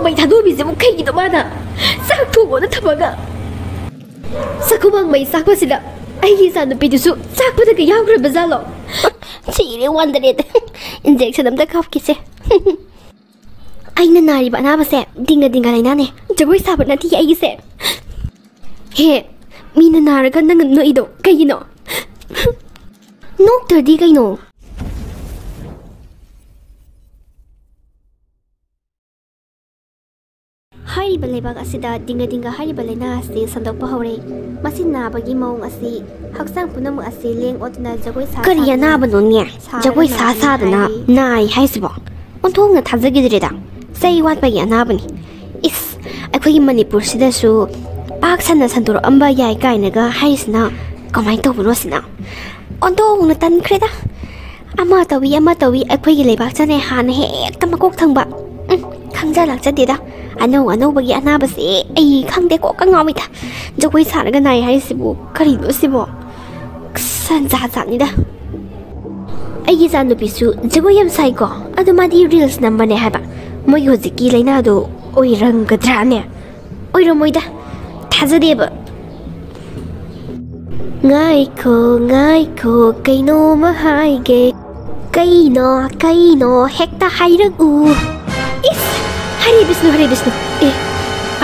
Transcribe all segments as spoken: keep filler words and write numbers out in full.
ꯃꯩ ꯊꯥꯗꯣꯛꯑꯝꯃꯤꯁꯤꯕꯨ ꯀꯩꯒꯤꯅꯣ ꯃꯥꯅ? ꯆꯥꯛ ꯊꯣꯡꯉꯣꯅ ꯊꯝꯃꯒ꯫ ꯆꯥꯛꯈꯨꯃꯥꯡ ꯃꯩ ꯆꯥꯛꯄꯁꯤꯗ ꯑꯩꯒꯤ ꯏꯆꯥꯅꯨꯄꯤꯗꯨꯁꯨ ꯆꯥꯛꯄꯗꯒ ꯌꯥꯎꯈ꯭ꯔꯕ ꯖꯥꯠꯂꯣ? ꯁꯤꯔꯦ, ꯋꯥꯟꯗꯔꯦꯗ꯫ ꯏꯟꯖꯦꯛꯁꯟ ꯑꯝꯇ ꯀꯥꯞꯈꯤꯁꯦ꯫ ꯑꯩꯅ ꯅꯥꯔꯤꯕ ꯑꯅꯥꯕꯁꯦ ꯗꯤꯡꯒ ꯗꯤꯡꯒ ꯂꯩꯅꯥꯅꯦ꯫ ꯖꯒꯣꯏ ꯁꯥꯕ ꯅꯠꯇꯤꯌꯦ ꯑꯩꯒꯤꯁꯦ꯫ ꯍꯦ, ꯃꯤꯅ ꯅꯥꯔꯒ ꯅꯪꯅ ꯅꯣꯛꯏꯗꯣ ꯀꯩꯒꯤꯅꯣ? ꯅꯣꯛꯇ꯭ꯔꯗꯤ ꯀꯩꯅꯣ? ꯍꯥꯏꯔꯤꯕ ꯂꯩꯕꯥꯛ ꯑꯁꯤꯗ ꯗꯤꯡꯒ ꯗꯤꯡꯒ ꯍꯥꯏꯔꯤꯕ ꯂꯩꯅꯥ ꯑꯁꯤ ꯁꯟꯗꯣꯛꯄ ꯍꯧꯔꯦ꯫ ꯃꯁꯤ ꯅꯥꯕꯒꯤ ꯃꯑꯣꯡ ꯑꯁꯤ ꯍꯛꯆꯥꯡ ꯄꯨꯝꯅꯃꯛ ꯑꯁꯤ ꯂꯦꯡ ꯑꯣꯠꯇꯨꯅ ꯖꯒꯣꯏ ꯁꯥ ꯀꯔꯤ ꯁꯥꯗꯨꯅ ꯑꯅꯥꯕꯅꯣꯅꯦ? ꯁꯥꯔꯒ ꯖꯒꯣꯏ ꯁꯥ ꯅꯥꯔꯤ ꯁꯥꯗꯅ ꯍꯥꯏꯔꯤ꯫ ꯅꯥꯏ ꯍꯥꯏꯁꯤꯕꯣ? ꯑꯣꯟꯊꯣꯛꯅ ꯊꯥꯖꯈꯤꯗ꯭ꯔꯦꯗ꯫ ꯆꯩ ꯋꯥꯠꯄꯒꯤ ꯑꯅꯥꯕꯅꯤ꯫ ꯏꯁ, ꯑꯩꯈꯣꯏꯒꯤ ꯃꯅꯤꯄꯨꯔꯁꯤꯗꯁꯨ ꯄꯥꯛ ꯁꯟꯅ ꯁꯟꯗꯣꯔꯛꯑꯝꯕ ꯌꯥꯏ ꯀꯥꯏꯅꯒ ꯍꯥꯏꯔꯤꯁꯤꯅ ꯀꯃꯥꯏꯅ ꯇꯧꯕꯅꯣ ꯁꯤꯅ? ꯑꯣꯟꯊꯣꯛꯅ ꯇꯟꯈ꯭ꯔꯦꯗ꯫ ꯑꯃ ꯇꯧꯏ, ꯑꯃ ꯇꯧꯏ, ꯑꯩꯈꯣꯏꯒꯤ ꯂꯩꯕꯥꯛꯁꯤꯅ ꯍꯥꯟꯅ ꯍꯦꯛꯇ ꯃꯀꯣꯛ ꯊꯪꯕ꯫ ꯎꯝ, ꯈꯪꯖ ꯂꯥꯛꯆꯗꯦꯗ꯫ ꯑꯅꯧ ꯑꯅꯧꯕꯒꯤ ꯑꯅꯥꯕꯁꯦ ꯑꯩ ꯈꯪꯗꯦ, ꯀꯣꯛꯀ ꯉꯥꯎꯏꯗ꯫ ꯖꯒꯣꯏ ꯁꯥꯔꯒ ꯅꯥꯏ ꯍꯥꯏꯔꯤꯁꯤꯕꯨ ꯀꯔꯤꯅꯣ ꯁꯤꯕꯣ? ꯁꯟ ꯖꯥꯠ ꯖꯥꯠꯅꯤꯗ꯫ ꯑꯩꯒꯤ ꯏꯆꯥꯅꯨꯄꯤꯁꯨ ꯖꯒꯣꯏ ꯌꯥꯝ ꯁꯥꯏꯀꯣ, ꯑꯗꯣ ꯃꯥꯗꯤ ꯔꯤꯜꯁ ꯅꯝꯕꯅꯦ ꯍꯥꯏꯕ꯫ ꯃꯣꯏꯒꯤ ꯍꯧꯖꯤꯛꯀꯤ ꯂꯥꯏꯅꯥꯗꯣ ꯑꯣꯏꯔꯝꯒꯗ꯭ꯔꯥꯅꯦ? ꯑꯣꯏꯔꯝꯃꯣꯏꯗ, ꯊꯥꯖꯗꯦꯕ꯫ ꯉꯥꯏꯈꯣ, ꯉꯥꯏꯈꯣ, ꯀꯩꯅꯣꯝꯃ ꯍꯥꯏꯒꯦ꯫ ꯀꯩꯅꯣ, ꯀꯩꯅꯣ, ꯍꯦꯛꯇ ꯍꯥꯏꯔꯛꯎ꯫ ꯏꯁ! ꯍꯔꯦ ꯕꯤꯁꯅꯨ, ꯍꯔꯦ ꯕꯤꯁꯅꯨ꯫ ꯑꯦ,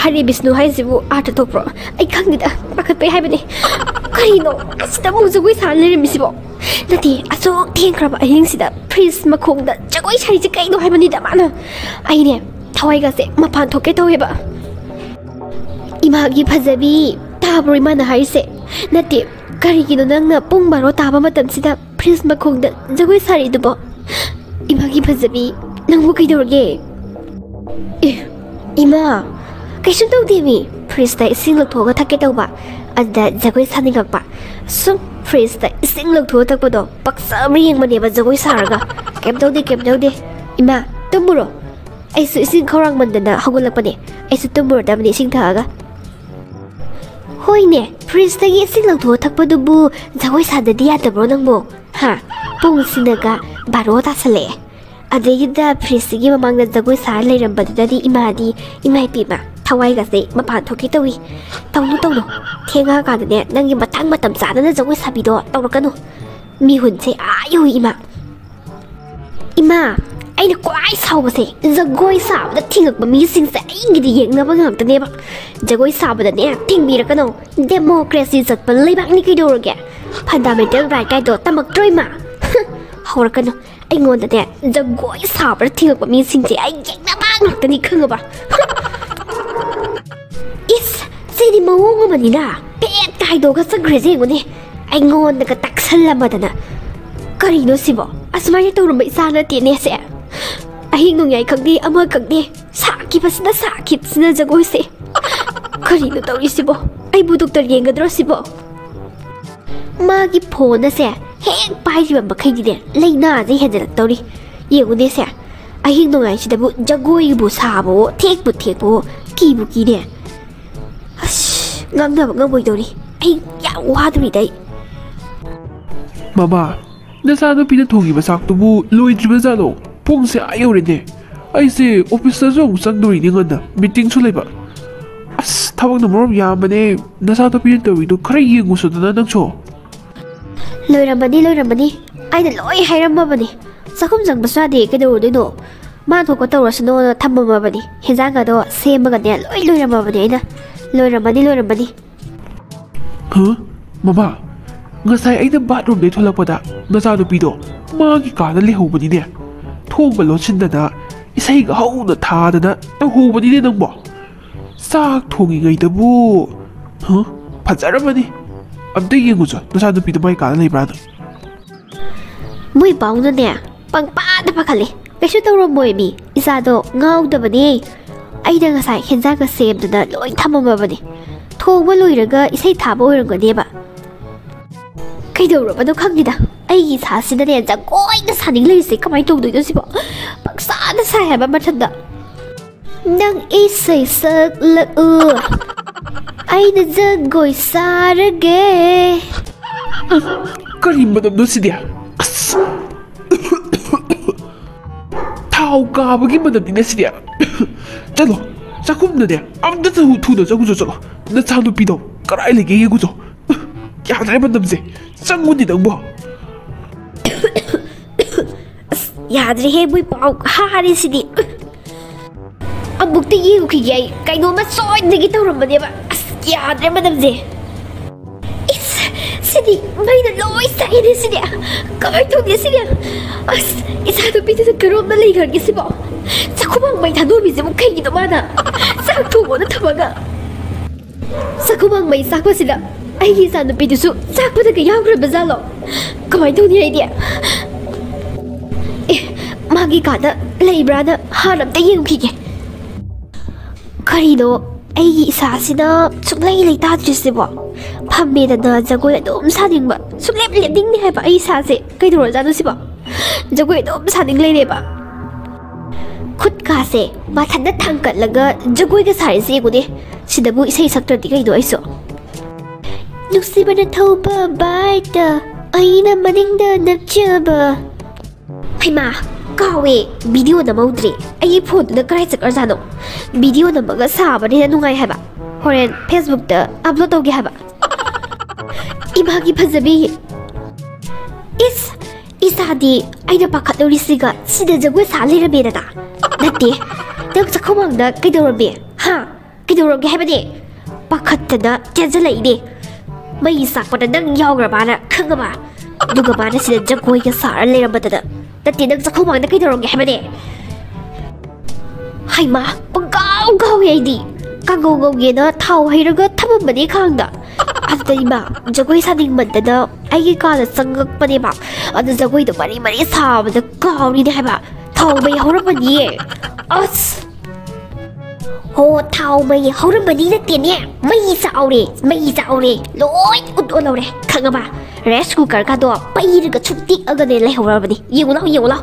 ꯍꯔꯦ ꯕꯤꯁꯅꯨ ꯍꯥꯏꯁꯤꯕꯨ ꯑꯥꯔꯊ ꯊꯣꯛꯄ꯭ꯔꯣ? ꯑꯩ ꯈꯪꯗꯦꯗ, ꯄꯥꯈꯠꯄꯩ ꯍꯥꯏꯕꯅꯦ꯫ ꯀꯔꯤꯅꯣ? ꯑꯁꯤꯗ ꯑꯃꯨꯛ ꯖꯒꯣꯏ ꯁꯥꯔ ꯂꯩꯔꯝꯃꯤꯁꯤꯕꯣ? ꯅꯠꯇꯦ, ꯑꯁꯨꯛ ꯊꯦꯡꯈ꯭ꯔꯕ ꯑꯍꯤꯡꯁꯤꯗ ꯐ꯭ꯔꯤꯖ ꯃꯈꯣꯡꯗ ꯖꯒꯣꯏ ꯁꯥꯔꯤꯁꯦ ꯀꯩꯅꯣ ꯍꯥꯏꯕꯅꯤꯗ ꯃꯥꯅ꯫ ꯑꯩꯅꯦ, ꯊꯋꯥꯏꯒꯁꯦ ꯃꯄꯥꯟ ꯊꯣꯛꯀꯦ ꯇꯧꯋꯦꯕ꯫ ꯏꯃꯥꯒꯤ ꯐꯖꯕꯤ, ꯇꯥꯕ꯭ꯔꯣ ꯏꯃꯥꯅ ꯍꯥꯏꯔꯤꯁꯦ? ꯅꯠꯇꯦ, ꯀꯔꯤꯒꯤꯅꯣ ꯅꯪꯅ ꯄꯨꯡ ꯕꯥꯔꯣ ꯇꯥꯕ ꯃꯇꯝꯁꯤꯗ ꯐ꯭ꯔꯤꯖ ꯃꯈꯣꯡꯗ ꯖꯒꯣꯏ ꯁꯥꯔꯤꯗꯨꯕꯣ? ꯏꯃꯥꯒꯤ ꯐꯖꯕꯤ, ꯅꯪꯕꯨ ꯀꯩꯗꯧꯔꯒꯦ? ꯑꯦ, ꯏꯃꯥ, ꯀꯩꯁꯨꯝ ꯇꯧꯗꯦꯃꯤ꯫ ꯐ꯭ꯔꯤꯖꯇ ꯏꯁꯤꯡ ꯂꯧꯊꯣꯛꯑꯒ ꯊꯛꯀꯦ ꯇꯧꯕ, ꯑꯗꯨꯗ ꯖꯒꯣꯏ ꯁꯥꯅꯤꯡꯉꯛꯄ꯫ ꯁꯨꯝ ꯐ꯭ꯔꯤꯖꯇ ꯏꯁꯤꯡ ꯂꯧꯊꯣꯛꯑ ꯊꯛꯄꯗꯣ ꯄꯛꯆꯕ꯭ꯔꯥ ꯌꯦꯡꯕꯅꯦꯕ ꯖꯒꯣꯏ ꯁꯥꯔꯒ꯫ ꯀꯩꯝ ꯇꯧꯗꯦ, ꯀꯩꯝ ꯇꯧꯗꯦ꯫ ꯏꯃꯥ, ꯇꯨꯝꯃꯨꯔꯣ꯫ ꯑꯩꯁꯨ ꯏꯁꯤꯡ ꯈꯧꯔꯥꯡꯃꯟꯗꯅ ꯍꯧꯒꯠꯂꯛꯄꯅꯦ꯫ ꯑꯩꯁꯨ ꯇꯨꯝꯃꯨꯔꯗꯕꯅꯤ ꯏꯁꯤꯡ ꯊꯛꯑꯒ꯫ ꯍꯣꯏꯅꯦ, ꯐ꯭ꯔꯤꯖꯇꯒꯤ ꯏꯁꯤꯡ ꯂꯧꯊꯣꯛꯑ ꯊꯛꯄꯗꯨꯕꯨ ꯖꯒꯣꯏ ꯁꯥꯗꯗꯤ ꯌꯥꯗꯕ꯭ꯔꯣ ꯅꯪꯕꯣ? ꯍꯥ? ꯄꯨꯡꯁꯤꯅꯒ ꯕꯥꯔꯣ ꯇꯥꯁꯜꯂꯛꯑꯦ꯫ ꯑꯗꯩꯗꯨꯗ ꯐ꯭ꯔꯤꯖꯁꯤꯒꯤ ꯃꯃꯥꯡꯗ ꯖꯒꯣꯏ ꯁꯥꯔ ꯂꯩꯔꯝꯕꯗꯨꯗꯗꯤ ꯏꯃꯥꯗꯤ, "ꯏꯃꯥ ꯏꯄꯦꯝꯃ, ꯊꯋꯥꯏꯒꯁꯦ ꯃꯄꯥꯟ ꯊꯣꯛꯀꯦ ꯇꯧꯏ꯫ ꯇꯧꯅꯨ, ꯇꯧꯅꯨ꯫ ꯊꯦꯡꯉꯛꯑꯀꯥꯟꯗꯅꯦ, ꯅꯪꯒꯤ ꯃꯇꯥꯡ ꯃꯇꯝ ꯆꯥꯗꯅ ꯖꯒꯣꯏ ꯁꯥꯕꯤꯗꯣ ꯇꯧꯔꯛꯀꯅꯨ꯫ ꯃꯤꯍꯨꯟꯁꯦ ꯑꯥ ꯌꯧꯏ, ꯏꯃꯥ꯫ ꯏꯃꯥ, ꯑꯩꯅ ꯈ꯭ꯋꯥꯏ ꯁꯥꯎꯕꯁꯦ, ꯖꯒꯣꯏ ꯁꯥꯕꯗ ꯊꯤꯡꯉꯛꯄ ꯃꯤꯁꯤꯡꯁꯦ ꯑꯩꯒꯤꯗꯤ ꯌꯦꯡꯅꯕ ꯉꯥꯛꯇꯅꯦꯕ꯫ ꯖꯒꯣꯏ ꯁꯥꯕꯗꯅꯦ, ꯊꯤꯡꯕꯤꯔꯛꯀꯅꯣ꯫ ꯗꯦꯃꯣꯀ꯭ꯔꯦꯁꯤ ꯆꯠꯄ ꯂꯩꯕꯥꯛꯅꯤ ꯀꯩꯗꯧꯔꯒꯦ? ꯐꯟꯗꯥꯃꯦꯟꯇꯦꯜ ꯔꯥꯏꯠ ꯀꯥꯏꯗꯣ ꯇꯝꯃꯛꯇ꯭ꯔꯣ, ꯏꯃꯥ?" ꯍꯧꯔꯛꯀꯅꯨ꯫ ꯑꯩꯉꯣꯟꯗꯅꯦ, ꯖꯒꯣꯏ ꯁꯥꯕꯗ ꯊꯤꯡꯉꯛꯄ ꯃꯤꯁꯤꯡꯁꯦ ꯑꯩ ꯌꯦꯡꯅꯕ ꯉꯥꯛꯇꯅꯤ, ꯈꯪꯉꯕ? ꯏꯁ, ꯁꯤꯗꯤ ꯃꯑꯣꯡ ꯑꯃꯅꯤꯅ꯫ ꯄꯦꯠ ꯀꯥꯏꯗꯣꯛꯑꯒ ꯆꯠꯈ꯭ꯔꯦꯁꯦ ꯌꯦꯡꯉꯨꯅꯦ꯫ ꯑꯩꯉꯣꯟꯗꯒ ꯇꯛꯁꯜꯂꯝꯃꯗꯅ꯫ ꯀꯔꯤꯅꯣ ꯁꯤꯕꯣ? ꯑꯁꯨꯃꯥꯏꯅ ꯇꯧꯔꯝꯕ ꯏꯆꯥ ꯅꯠꯇꯦꯅꯦ ꯁꯦ꯫ ꯑꯍꯤꯡ ꯅꯣꯡꯌꯥꯏ ꯈꯪꯗꯦ, ꯑꯃ ꯈꯪꯗꯦ, ꯁꯥꯈꯤꯕꯁꯤꯅ, ꯁꯥꯈꯤꯕꯁꯤꯅ ꯖꯒꯣꯏꯁꯦ꯫ ꯀꯔꯤꯅꯣ ꯇꯧꯔꯤꯁꯤꯕꯣ? ꯑꯩꯕꯨ ꯗꯣꯛꯇꯔ ꯌꯦꯡꯒꯗ꯭ꯔꯣ ꯁꯤꯕꯣ? ꯃꯥꯒꯤ ꯐꯣꯟ ꯑꯁꯦ ꯍꯦꯛ ꯄꯥꯏꯔꯤꯕ ꯃꯈꯩꯗꯤꯅꯦ, ꯂꯥꯏꯅꯥꯁꯦ ꯍꯦꯟꯖꯜꯂꯛꯇꯧꯔꯤ꯫ ꯌꯦꯡꯉꯨꯅꯦꯁꯦ, ꯑꯍꯤꯡ ꯅꯣꯡꯌꯥꯏꯁꯤꯗꯕꯨ ꯖꯒꯣꯏꯕꯨ ꯁꯥꯕꯋꯣ, ꯊꯦꯛꯄꯨ ꯊꯦꯛꯄꯋꯣ, ꯀꯤꯕꯨ ꯀꯤꯅꯦ꯫ ꯑꯁ, ꯉꯥꯡꯅꯕ ꯉꯝꯃꯣꯏꯗꯧꯔꯤ꯫ ꯑꯩ ꯌꯥꯝ ꯋꯥꯗꯧꯔꯤꯗ ꯑꯩ꯫ ꯃꯃꯥ, ꯅꯆꯥꯅꯨꯄꯤꯅ ꯊꯣꯡꯉꯤꯕ ꯆꯥꯛꯇꯨꯕꯨ ꯂꯣꯏꯗ꯭ꯔꯤꯕ ꯖꯥꯠꯂꯣ? ꯄꯨꯡꯁꯦ ꯑꯥ ꯌꯧꯔꯦꯅꯦ꯫ ꯑꯩꯁꯦ ꯑꯣꯐꯤꯁꯇꯁꯨ ꯑꯃꯨꯛ ꯆꯪꯗꯣꯔꯤꯅꯦ ꯉꯟꯅ, ꯃꯤꯇꯤꯡꯁꯨ ꯂꯩꯕ꯫ ꯑꯁ, ꯊꯕꯛꯅ ꯃꯔꯣꯝ ꯌꯥꯝꯕꯅꯦ꯫ ꯅꯆꯥꯅꯨꯄꯤꯅ ꯇꯧꯔꯤꯗꯣ ꯈꯔ ꯌꯦꯡꯉꯨꯁꯣꯗꯅ ꯅꯪꯁꯨ꯫ ꯂꯣꯏꯔꯝꯃꯅꯤ, ꯂꯣꯏꯔꯝꯃꯅꯤ꯫ ꯑꯩꯅ ꯂꯣꯏ ꯍꯥꯏꯔꯝꯃꯕꯅꯤ꯫ ꯆꯥꯛꯈꯨꯝ ꯆꯪꯕꯁꯨ ꯌꯥꯗꯦ, ꯀꯩꯗꯧꯔꯨꯗꯣꯏꯅꯣ? ꯃꯥ ꯊꯣꯛꯄ ꯇꯧꯔꯁꯅꯣꯅ ꯊꯝꯃꯝꯃꯕꯅꯤ꯫ ꯍꯦꯟꯖꯥꯡꯒꯗꯣ ꯁꯦꯝꯃꯒꯅꯦ, ꯂꯣꯏ ꯂꯣꯏꯔꯝꯃꯕꯅꯤ ꯑꯩꯅ꯫ ꯂꯣꯏꯔꯝꯃꯅꯤ, ꯂꯣꯏꯔꯝꯃꯅꯤ꯫ ꯍꯥ? ꯃꯃꯥ, ꯉꯁꯥꯏ ꯑꯩꯅ ꯕꯥꯠꯔꯨꯝꯗꯩ ꯊꯣꯛꯂꯛꯄꯗ ꯅꯆꯥꯅꯨꯄꯤꯗꯣ ꯃꯥꯒꯤ ꯀꯥꯗ ꯂꯩꯍꯧꯕꯅꯤꯅꯦ꯫ ꯊꯣꯡꯒ ꯂꯣꯟꯁꯤꯟꯗꯅ, ꯏꯁꯩꯒ ꯍꯧꯅ ꯊꯥꯗꯅ ꯇꯧꯍꯧꯕꯅꯤꯅꯦ ꯅꯪꯕꯣ꯫ ꯆꯥꯛ ꯊꯣꯡꯉꯤꯉꯩꯗꯕꯨ꯫ ꯍꯥ? ꯐꯖꯔꯝꯃꯅꯤ꯫ ꯑꯝꯇ ꯌꯦꯡꯉꯨꯆꯣ, ꯅꯆꯥꯅꯨꯄꯤꯗꯣ ꯃꯥꯏ ꯀꯥꯗ ꯂꯩꯕ꯭ꯔꯥꯅ꯫ ꯃꯣꯏ ꯄꯥꯎꯅꯅꯦ, ꯄꯪꯄꯥꯗ ꯄꯥꯈꯠꯂꯦ꯫ ꯀꯩꯁꯨ ꯇꯧꯔꯝꯃꯣꯏ ꯃꯤ, ꯏꯆꯥꯗꯣ ꯉꯥꯎꯗꯕꯅꯦ꯫ ꯑꯩꯅ ꯉꯁꯥꯏ ꯍꯦꯟꯖꯥꯡꯒ ꯁꯦꯝꯗꯅ ꯂꯣꯏ ꯊꯝꯃꯝꯃꯕꯅꯦ꯫ ꯊꯣꯡꯕ ꯂꯣꯏꯔꯒ ꯏꯁꯩ ꯊꯥꯕ ꯑꯣꯏꯔꯝꯒꯅꯦꯕ꯫ ꯀꯩꯗꯧꯔꯕꯅꯣ ꯈꯪꯗꯦꯗ, ꯑꯩꯒꯤ ꯏꯁꯥꯁꯤꯗꯅꯦ ꯖꯒꯣꯏꯅ ꯁꯥꯅꯤꯡ ꯂꯩꯔꯤꯁꯦ꯫ ꯀꯃꯥꯏꯅ ꯇꯧꯗꯣꯏꯅꯣ ꯁꯤꯕꯣ? ꯄꯪꯁꯥꯗ ꯁꯥꯏ ꯍꯥꯏꯕ ꯃꯊꯟꯗ꯫ ꯅꯪ ꯏꯁꯩ ꯁꯛꯂꯛꯎ, ꯑꯩꯅ ꯖꯒꯣꯏ ꯁꯥꯔꯒꯦ꯫ ꯀꯔꯤ ꯃꯅꯝꯅꯣ ꯁꯤꯗꯤ? ꯑꯁ! ꯊꯥꯎ ꯀꯥꯕꯒꯤ ꯃꯅꯝꯅꯤꯅꯦ ꯁꯤꯗꯤ꯫ ꯆꯠꯂꯣ, ꯆꯥꯛꯈꯨꯝꯗꯅꯦ ꯑꯝꯇ ꯊꯨ-, ꯊꯨꯅ ꯆꯪꯉꯨꯆꯣ, ꯆꯠꯂꯣ꯫ ꯅꯆꯥꯅꯨꯄꯤꯗꯣ ꯀꯗꯥꯏ ꯂꯩꯒꯦ ꯌꯦꯡꯉꯨꯆꯣ꯫ ꯌꯥꯗ꯭ꯔꯦ ꯃꯅꯝꯁꯦ꯫ ꯆꯪꯉꯨꯅꯦ ꯅꯪꯕꯣ꯫ ꯑꯁ, ꯌꯥꯗ꯭ꯔꯦꯍꯦ, ꯃꯣꯏ ꯄꯥꯎ ꯍꯥꯔꯦ ꯁꯤꯗꯤ꯫ ꯑꯃꯨꯛꯇ ꯌꯦꯡꯉꯨꯈꯤꯒꯦ ꯑꯩ꯫ ꯀꯩꯅꯣꯝꯃ ꯁꯣꯏꯗꯅꯒꯤ ꯇꯧꯔꯝꯕꯅꯦꯕ꯫ ꯑꯁ, ꯌꯥꯗ꯭ꯔꯦ ꯃꯅꯝꯁꯦ꯫ ꯏꯁ, ꯁꯤꯗꯤ ꯃꯩꯅ ꯂꯣꯏ ꯆꯥꯏꯅꯦ ꯁꯤꯗꯤ꯫ ꯀꯃꯥꯏ ꯇꯧꯅꯤ ꯁꯤꯗꯤ? ꯑꯁ, ꯏꯆꯥ ꯅꯨꯄꯤꯗꯨꯅ ꯀꯔꯣꯝꯗ ꯂꯩꯈ꯭ꯔꯒꯦ ꯁꯤꯕꯣ? ꯆꯥꯛꯈꯨꯝ ꯃꯩ ꯊꯥꯗꯣꯛꯑꯝꯃꯤꯁꯤꯕꯨ ꯀꯩꯒꯤꯅꯣ ꯃꯥꯅ? ꯆꯥꯛ ꯊꯣꯡꯉꯣꯅ ꯊꯝꯃꯒ꯫ ꯆꯥꯛꯈꯨꯝ ꯃꯩ ꯆꯥꯛꯄꯁꯤꯗ ꯑꯩꯒꯤ ꯏꯆꯥ ꯅꯨꯄꯤꯗꯨꯁꯨ ꯆꯥꯛꯄꯗꯒ ꯌꯥꯎꯈ꯭ꯔꯕ ꯖꯥꯠꯂꯣ? ꯀꯃꯥꯏ ꯇꯧꯅꯤ ꯑꯩꯗꯤ? ꯑꯦ, ꯃꯥꯒꯤ ꯀꯥꯗ ꯂꯩꯕ꯭ꯔꯥꯅ ꯍꯥꯟꯅ ꯑꯝꯇ ꯌꯦꯡꯈꯤꯒꯦ꯫ ꯀꯔꯤꯅꯣ ꯑꯩꯒꯤ ꯏꯁꯥꯁꯤꯅ ꯁꯨꯡꯂꯩ ꯂꯩꯇꯥꯗ꯭ꯔꯤꯁꯤꯕꯣ? ꯐꯝꯃꯦꯗꯅ ꯖꯒꯣꯏ ꯑꯗꯨꯝ ꯁꯥꯅꯤꯡꯕ, ꯁꯨꯡꯂꯦꯞ ꯂꯦꯞꯅꯤꯡꯗꯦ ꯍꯥꯏꯕ ꯑꯩ ꯏꯁꯥꯁꯦ꯫ ꯀꯩꯗꯧꯔꯖꯥꯠꯅꯣ ꯁꯤꯕꯣ? ꯖꯒꯣꯏ ꯑꯗꯨꯝ ꯁꯥꯅꯤꯡ ꯂꯩꯔꯦꯕ꯫ ꯈꯨꯠꯀꯥꯁꯦ ꯃꯊꯟꯇ ꯊꯥꯡꯀꯠꯂꯒ ꯖꯒꯣꯏꯒ ꯁꯥꯔꯤꯁꯦ ꯌꯦꯡꯉꯨꯅꯦ꯫ ꯁꯤꯗꯕꯨ ꯏꯁꯩ ꯁꯛꯇ꯭ꯔꯗꯤ ꯀꯩꯅꯣ ꯑꯩꯁꯨ? ꯅꯨꯡꯁꯤꯕꯅ ꯊꯧꯕ ꯕꯥꯏꯛꯇ ꯑꯩꯅ ꯃꯅꯤꯡꯗ ꯅꯞꯆꯕ꯫ ꯍꯩꯃꯥ, ꯀꯥꯎꯋꯦ, ꯚꯤꯗꯤꯑꯣ ꯅꯝꯍꯧꯗ꯭ꯔꯦ꯫ ꯑꯩꯒꯤ ꯐꯣꯟꯗꯨꯅ ꯀꯗꯥꯏ ꯆꯠꯈ꯭ꯔꯖꯥꯠꯅꯣ? ꯚꯤꯗꯤꯑꯣ ꯅꯝꯃꯒ ꯁꯥꯕꯅ ꯍꯦꯟꯅ ꯅꯨꯡꯉꯥꯏ ꯍꯥꯏꯕ꯫ ꯍꯣꯔꯦꯟ ꯐꯦꯁꯕꯨꯛꯇ ꯑꯞꯂꯣꯗ ꯇꯧꯒꯦ ꯍꯥꯏꯕ꯫ ꯏꯃꯥꯒꯤ ꯐꯖꯕꯤ! ꯏꯁ! ꯏꯆꯥꯗꯤ ꯑꯩꯅ ꯄꯥꯈꯠꯂꯨꯔꯤꯁꯤꯒ ꯁꯤꯗ ꯖꯒꯣꯏ ꯁꯥ ꯂꯩꯔꯝꯃꯦꯗꯅ꯫ ꯅꯠꯇꯦ, ꯅꯪ ꯆꯥꯛꯈꯨꯝꯃꯥꯡꯗ ꯀꯩꯗꯧꯔꯝꯃꯤ? ꯍꯥ? ꯀꯩꯗꯧꯔꯝꯒꯦ ꯍꯥꯏꯕꯅꯦ? ꯄꯥꯈꯠꯇꯅ ꯆꯦꯟꯁꯤꯜꯂꯛꯏꯅꯦ꯫ ꯃꯩ ꯆꯥꯛꯄꯗ ꯅꯪ ꯌꯥꯎꯈ꯭ꯔꯕꯅ ꯈꯪꯉꯕ? ꯑꯗꯨꯒ ꯃꯥꯅ ꯁꯤꯗ ꯖꯒꯣꯏꯒ ꯁꯥꯔ ꯂꯩꯔꯝꯕꯗꯅ꯫ ꯅꯠꯇꯦ, ꯅꯪ ꯆꯥꯛꯈꯨꯝꯃꯥꯡꯗ ꯀꯩꯗꯧꯔꯝꯒꯦ ꯍꯥꯏꯕꯅꯦ? ꯍꯩꯃꯥ, ꯄꯨꯡꯀꯥꯎ ꯀꯥꯎꯋꯦ ꯑꯩꯗꯤ꯫ ꯀꯥꯡꯒꯧ ꯉꯧꯒꯦꯅ ꯊꯥꯎ ꯍꯩꯔꯒ ꯊꯝꯃꯝꯕꯅꯦ ꯈꯥꯡꯗ꯫ ꯑꯗꯨꯗ ꯏꯃꯥ, ꯖꯒꯣꯏ ꯁꯥꯅꯤꯡꯃꯟꯗꯅ ꯑꯩꯒꯤ ꯀꯥꯗ ꯆꯪꯉꯛꯄꯅꯦꯕ꯫ ꯑꯗꯨ ꯖꯒꯣꯏꯗꯣ ꯃꯔꯤ ꯃꯔꯤ ꯁꯥꯕꯗ ꯀꯥꯎꯔꯤꯅꯦ ꯍꯥꯏꯕ꯫ ꯊꯥꯎ ꯃꯩ ꯍꯧꯔꯝꯃꯅꯤꯌꯦ꯫ ꯑꯁ! ꯍꯣ, ꯊꯥꯎ ꯃꯩ ꯍꯧꯔꯝꯃꯅꯤ ꯅꯠꯇꯦꯅꯦ꯫ ꯃꯩ ꯆꯥꯛꯍꯧꯔꯦ, ꯃꯩ ꯆꯥꯛꯍꯧꯔꯦ꯫ ꯂꯣꯏ ꯎꯠ ꯑꯣꯜꯍꯧꯔꯦ꯫ ꯈꯪꯉꯕ? ꯔꯥꯏꯁ ꯀꯨꯀꯔꯒꯗꯣ ꯄꯩꯔꯒ ꯁꯨꯛ ꯇꯤꯛꯑꯒꯅꯦ ꯂꯩꯍꯧꯔꯕꯅꯤ꯫ ꯌꯦꯡꯉꯨ ꯂꯥꯎ, ꯌꯦꯡꯉꯨ ꯂꯥꯎ꯫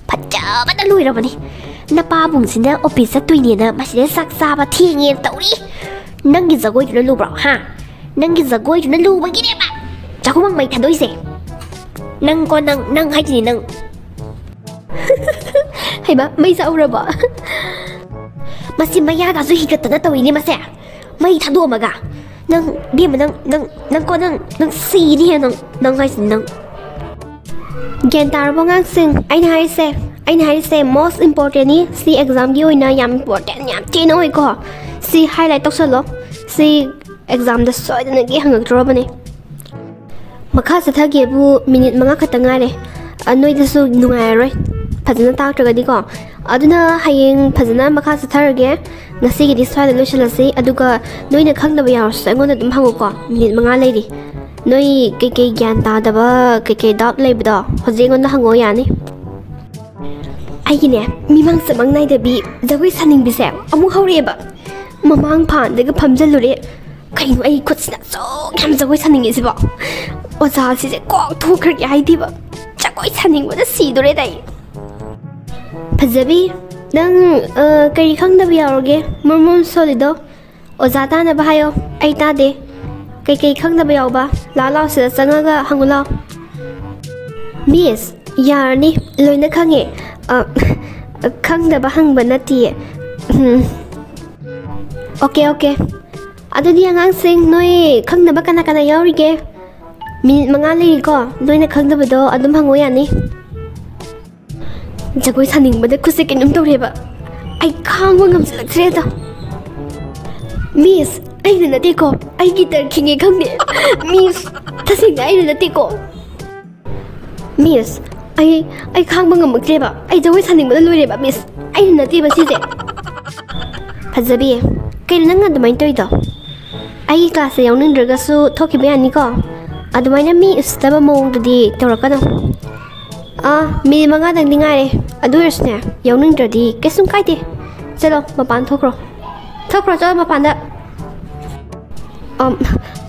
ꯐꯖꯕꯅ ꯂꯣꯏꯔꯕꯅꯤ꯫ ꯅꯄꯥꯕꯨꯡꯁꯤꯅ ꯑꯣꯐꯤꯁ ꯆꯠꯇꯣꯏꯅꯦꯅ ꯃꯁꯤꯗ ꯆꯥꯛ ꯆꯥꯕ ꯊꯦꯡꯉꯦꯅ ꯇꯧꯔꯤ꯫ ꯅꯪꯒꯤ ꯖꯒꯣꯏꯗꯨꯅ ꯂꯨꯕ꯭ꯔꯣ, ꯍꯥ? ꯅꯪꯒꯤ ꯖꯒꯣꯏꯗꯨꯅ ꯂꯨꯕꯒꯤꯅꯦꯕ ꯆꯥꯛꯈꯨꯝꯃꯥꯡ ꯃꯩ ꯊꯥꯗꯣꯛꯏꯁꯦ꯫ ꯅꯪꯀꯣ, ꯅꯪ, ꯅꯪ ꯍꯥꯏꯁꯤꯅꯤ, ꯅꯪ꯫ ꯍꯩꯃ, ꯃꯩ ꯆꯥꯛꯎꯔꯕꯣ? ꯃꯁꯤ ꯃꯌꯥꯒꯁꯨ ꯍꯤꯒꯠꯇꯅ ꯇꯧꯏꯅꯦ ꯃꯁꯦ꯫ ꯃꯩ ꯊꯥꯗꯣꯛꯑꯝꯃꯒ꯫ ꯅꯪ, ꯕꯦꯝꯃ, ꯅꯪ, ꯅꯪ, ꯅꯪꯀꯣ, ꯅꯪ, ꯅꯪ ꯁꯤꯅꯤ ꯍꯦ, ꯅꯪ, ꯅꯪ ꯍꯥꯏꯁꯤꯅꯤ, ꯅꯪ꯫ ꯒ꯭ꯌꯥꯟ ꯇꯥꯔꯕꯣ ꯑꯉꯥꯡꯁꯤꯡ? ꯑꯩꯅ ꯍꯥꯏꯔꯤꯁꯦ, ꯑꯩꯅ ꯍꯥꯏꯔꯤꯁꯦ most importantꯅꯤ꯫ ꯁꯤ examꯒꯤ ꯑꯣꯏꯅ ꯌꯥꯝ important, ꯌꯥꯝ ꯊꯤꯅ ꯑꯣꯏꯀꯣ꯫ ꯁꯤ highlight ꯇꯧꯁꯜꯂꯣ꯫ ꯁꯤ examꯗ ꯁꯣꯏꯗꯅꯒꯤ ꯍꯪꯉꯛꯇ꯭ꯔꯕꯅꯦ꯫ ꯃꯈꯥ ꯆꯠꯊꯒꯦꯕꯨ ꯃꯤꯅꯤꯠ ꯃꯉꯥ ꯈꯛꯇ ꯉꯥꯏꯔꯦ꯫ ꯑ, ꯅꯣꯏꯗꯁꯨ ꯅꯨꯡꯉꯥꯏꯔꯔꯣꯏ ꯐꯖꯅ ꯇꯥꯛꯇ꯭ꯔꯒꯗꯤꯀꯣ꯫ ꯑꯗꯨꯅ ꯍꯌꯦꯡ ꯐꯖꯅ ꯃꯈꯥ ꯆꯠꯊꯔꯒꯦ꯫ ꯉꯁꯤꯒꯤꯗꯤ ꯁ꯭ꯋꯥꯏꯗ ꯂꯣꯏꯁꯤꯜꯂꯁꯤ꯫ ꯑꯗꯨꯒ ꯅꯣꯏꯅ ꯈꯪꯗꯕ ꯌꯥꯎꯔꯁꯨ ꯑꯩꯉꯣꯟꯗ ꯑꯗꯨꯝ ꯍꯪꯉꯨꯀꯣ꯫ ꯃꯤꯅꯤꯠ ꯃꯉꯥ ꯂꯩꯔꯤ꯫ ꯅꯣꯏ ꯀꯩꯀꯩ ꯒ꯭ꯌꯥꯟ ꯇꯥꯗꯕ, ꯀꯩꯀꯩ doubt ꯂꯩꯕꯗꯣ ꯍꯧꯖꯤꯛ ꯑꯩꯉꯣꯟꯗ ꯍꯪꯉꯛꯑꯣ, ꯌꯥꯅꯤ? ꯑꯩꯒꯤꯅꯦ, ꯃꯤꯃꯥꯡ ꯆꯃꯥꯡ ꯅꯥꯏꯗꯕꯤ ꯖꯒꯣꯏ ꯁꯥꯅꯤꯡꯕꯤꯁꯦ ꯑꯃꯨꯛ ꯍꯧꯔꯛꯑꯦꯕ꯫ ꯃꯃꯥꯡ ꯐꯥꯟꯗꯒ ꯐꯝꯖꯜꯂꯨꯔꯦ꯫ ꯀꯩꯅꯣ ꯑꯩ ꯈꯨꯠꯁꯤꯅ ꯑꯁꯨꯛ ꯌꯥꯝ ꯖꯒꯣꯏ ꯁꯥꯅꯤꯡꯉꯤꯁꯤꯕꯣ? ꯑꯣꯖꯥꯁꯤꯁꯦ ꯀꯣꯛ ꯊꯣꯛꯈ꯭ꯔꯒꯦ ꯍꯥꯏꯗꯦꯕ꯫ ꯖꯒꯣꯏ ꯁꯥꯅꯤꯡꯕꯗ ꯁꯤꯗꯣꯔꯦꯗ ꯑꯩ꯫ ꯐꯖꯕꯤ, ꯅꯪ, ꯑ, ꯀꯔꯤ ꯈꯪꯗꯕ ꯌꯥꯎꯔꯒꯦ? ꯃꯣꯔꯃꯣꯟ ꯁꯣꯜꯂꯤꯗꯣ꯫ ꯑꯣꯖꯥ ꯇꯥꯅꯕ ꯍꯥꯏꯌꯣ, ꯑꯩ ꯇꯥꯗꯦ꯫ ꯀꯩꯀꯩ ꯈꯪꯗꯕ ꯌꯥꯎꯕ? ꯂꯥꯛ ꯂꯥꯎ, ꯁꯤꯗ ꯆꯪꯉꯒ ꯍꯪꯉꯨ ꯂꯥꯎ꯫ ꯃꯤꯁ, ꯌꯥꯔꯅꯤ, ꯂꯣꯏꯅ ꯈꯪꯉꯦ꯫ ꯑ, ꯈꯪꯗꯕ ꯍꯪꯕ ꯅꯠꯇꯤꯌꯦ꯫ ꯎꯝ꯫ Okay, okay. ꯑꯗꯨꯗꯤ ꯑꯉꯥꯡꯁꯤꯡ, ꯅꯣꯏ ꯈꯪꯗꯕ ꯀꯅꯥ ꯀꯅꯥ ꯌꯥꯎꯔꯤꯒꯦ? ꯃꯤꯅꯤꯠ ꯃꯉꯥ ꯂꯩꯔꯤꯀꯣ, ꯅꯣꯏꯅ ꯈꯪꯗꯕꯗꯣ ꯑꯗꯨꯝ ꯍꯪꯉꯣ, ꯌꯥꯅꯤ꯫ ꯖꯒꯣꯏ ꯁꯥꯅꯤꯡꯕꯗ ꯈꯨꯠꯁꯦ ꯀꯩꯅꯣꯝ ꯇꯧꯔꯦꯕ꯫ ꯑꯩ ꯈꯥꯡꯕ ꯉꯝꯁꯤꯜꯂꯛꯇ꯭ꯔꯦꯗ꯫ ꯃꯤꯁ, ꯑꯩꯅ ꯅꯠꯇꯦꯀꯣ, ꯑꯩꯒꯤ ꯇꯔ ꯈꯤꯡꯉꯦ ꯈꯪꯗꯦ꯫ ꯃꯤꯁ, ꯇꯁꯦꯡꯅ ꯑꯩꯅ ꯅꯠꯇꯦꯀꯣ꯫ ꯃꯤꯁ, ꯑꯩ, ꯑꯩ ꯈꯥꯡꯕ ꯉꯝꯃꯛꯇ꯭ꯔꯦꯕ꯫ ꯑꯩ ꯖꯒꯣꯏ ꯁꯥꯅꯤꯡꯕꯅ ꯂꯣꯏꯔꯦꯕ, ꯃꯤꯁ꯫ ꯑꯩꯅ ꯅꯠꯇꯦꯕ ꯁꯤꯁꯦ꯫ ꯐꯖꯕꯤ, ꯀꯩꯅꯣ ꯅꯪ ꯑꯗꯨꯃꯥꯏꯅ ꯇꯧꯔꯤꯗꯣ? ꯑꯩꯒꯤ ꯀ꯭ꯂꯥꯁꯇ ꯌꯥꯎꯅꯤꯡꯗ꯭ꯔꯒꯁꯨ ꯊꯣꯛꯈꯤꯕ ꯌꯥꯅꯤꯀꯣ? ꯑꯗꯨꯃꯥꯏꯅ ꯃꯤ ꯎꯁꯤꯠꯇꯕ ꯃꯑꯣꯡꯗꯗꯤ ꯇꯧꯔꯛꯀꯅꯨ꯫ ꯑꯥ, ꯃꯤꯅꯤꯠ ꯃꯉꯥꯗꯪꯗꯤ ꯉꯥꯏꯔꯦ꯫ ꯑꯗꯨ ꯑꯣꯏꯔꯁꯨꯅꯦ, ꯌꯥꯎꯅꯤꯡꯗ꯭ꯔꯗꯤ ꯀꯩꯁꯨꯝ ꯀꯥꯏꯗꯦ꯫ ꯆꯠꯂꯣ, ꯃꯄꯥꯟ ꯊꯣꯛꯈ꯭ꯔꯣ꯫ ꯊꯣꯛꯈ꯭ꯔꯣ, ꯆꯠꯂꯣ ꯃꯄꯥꯟꯗ꯫ ꯑꯝ,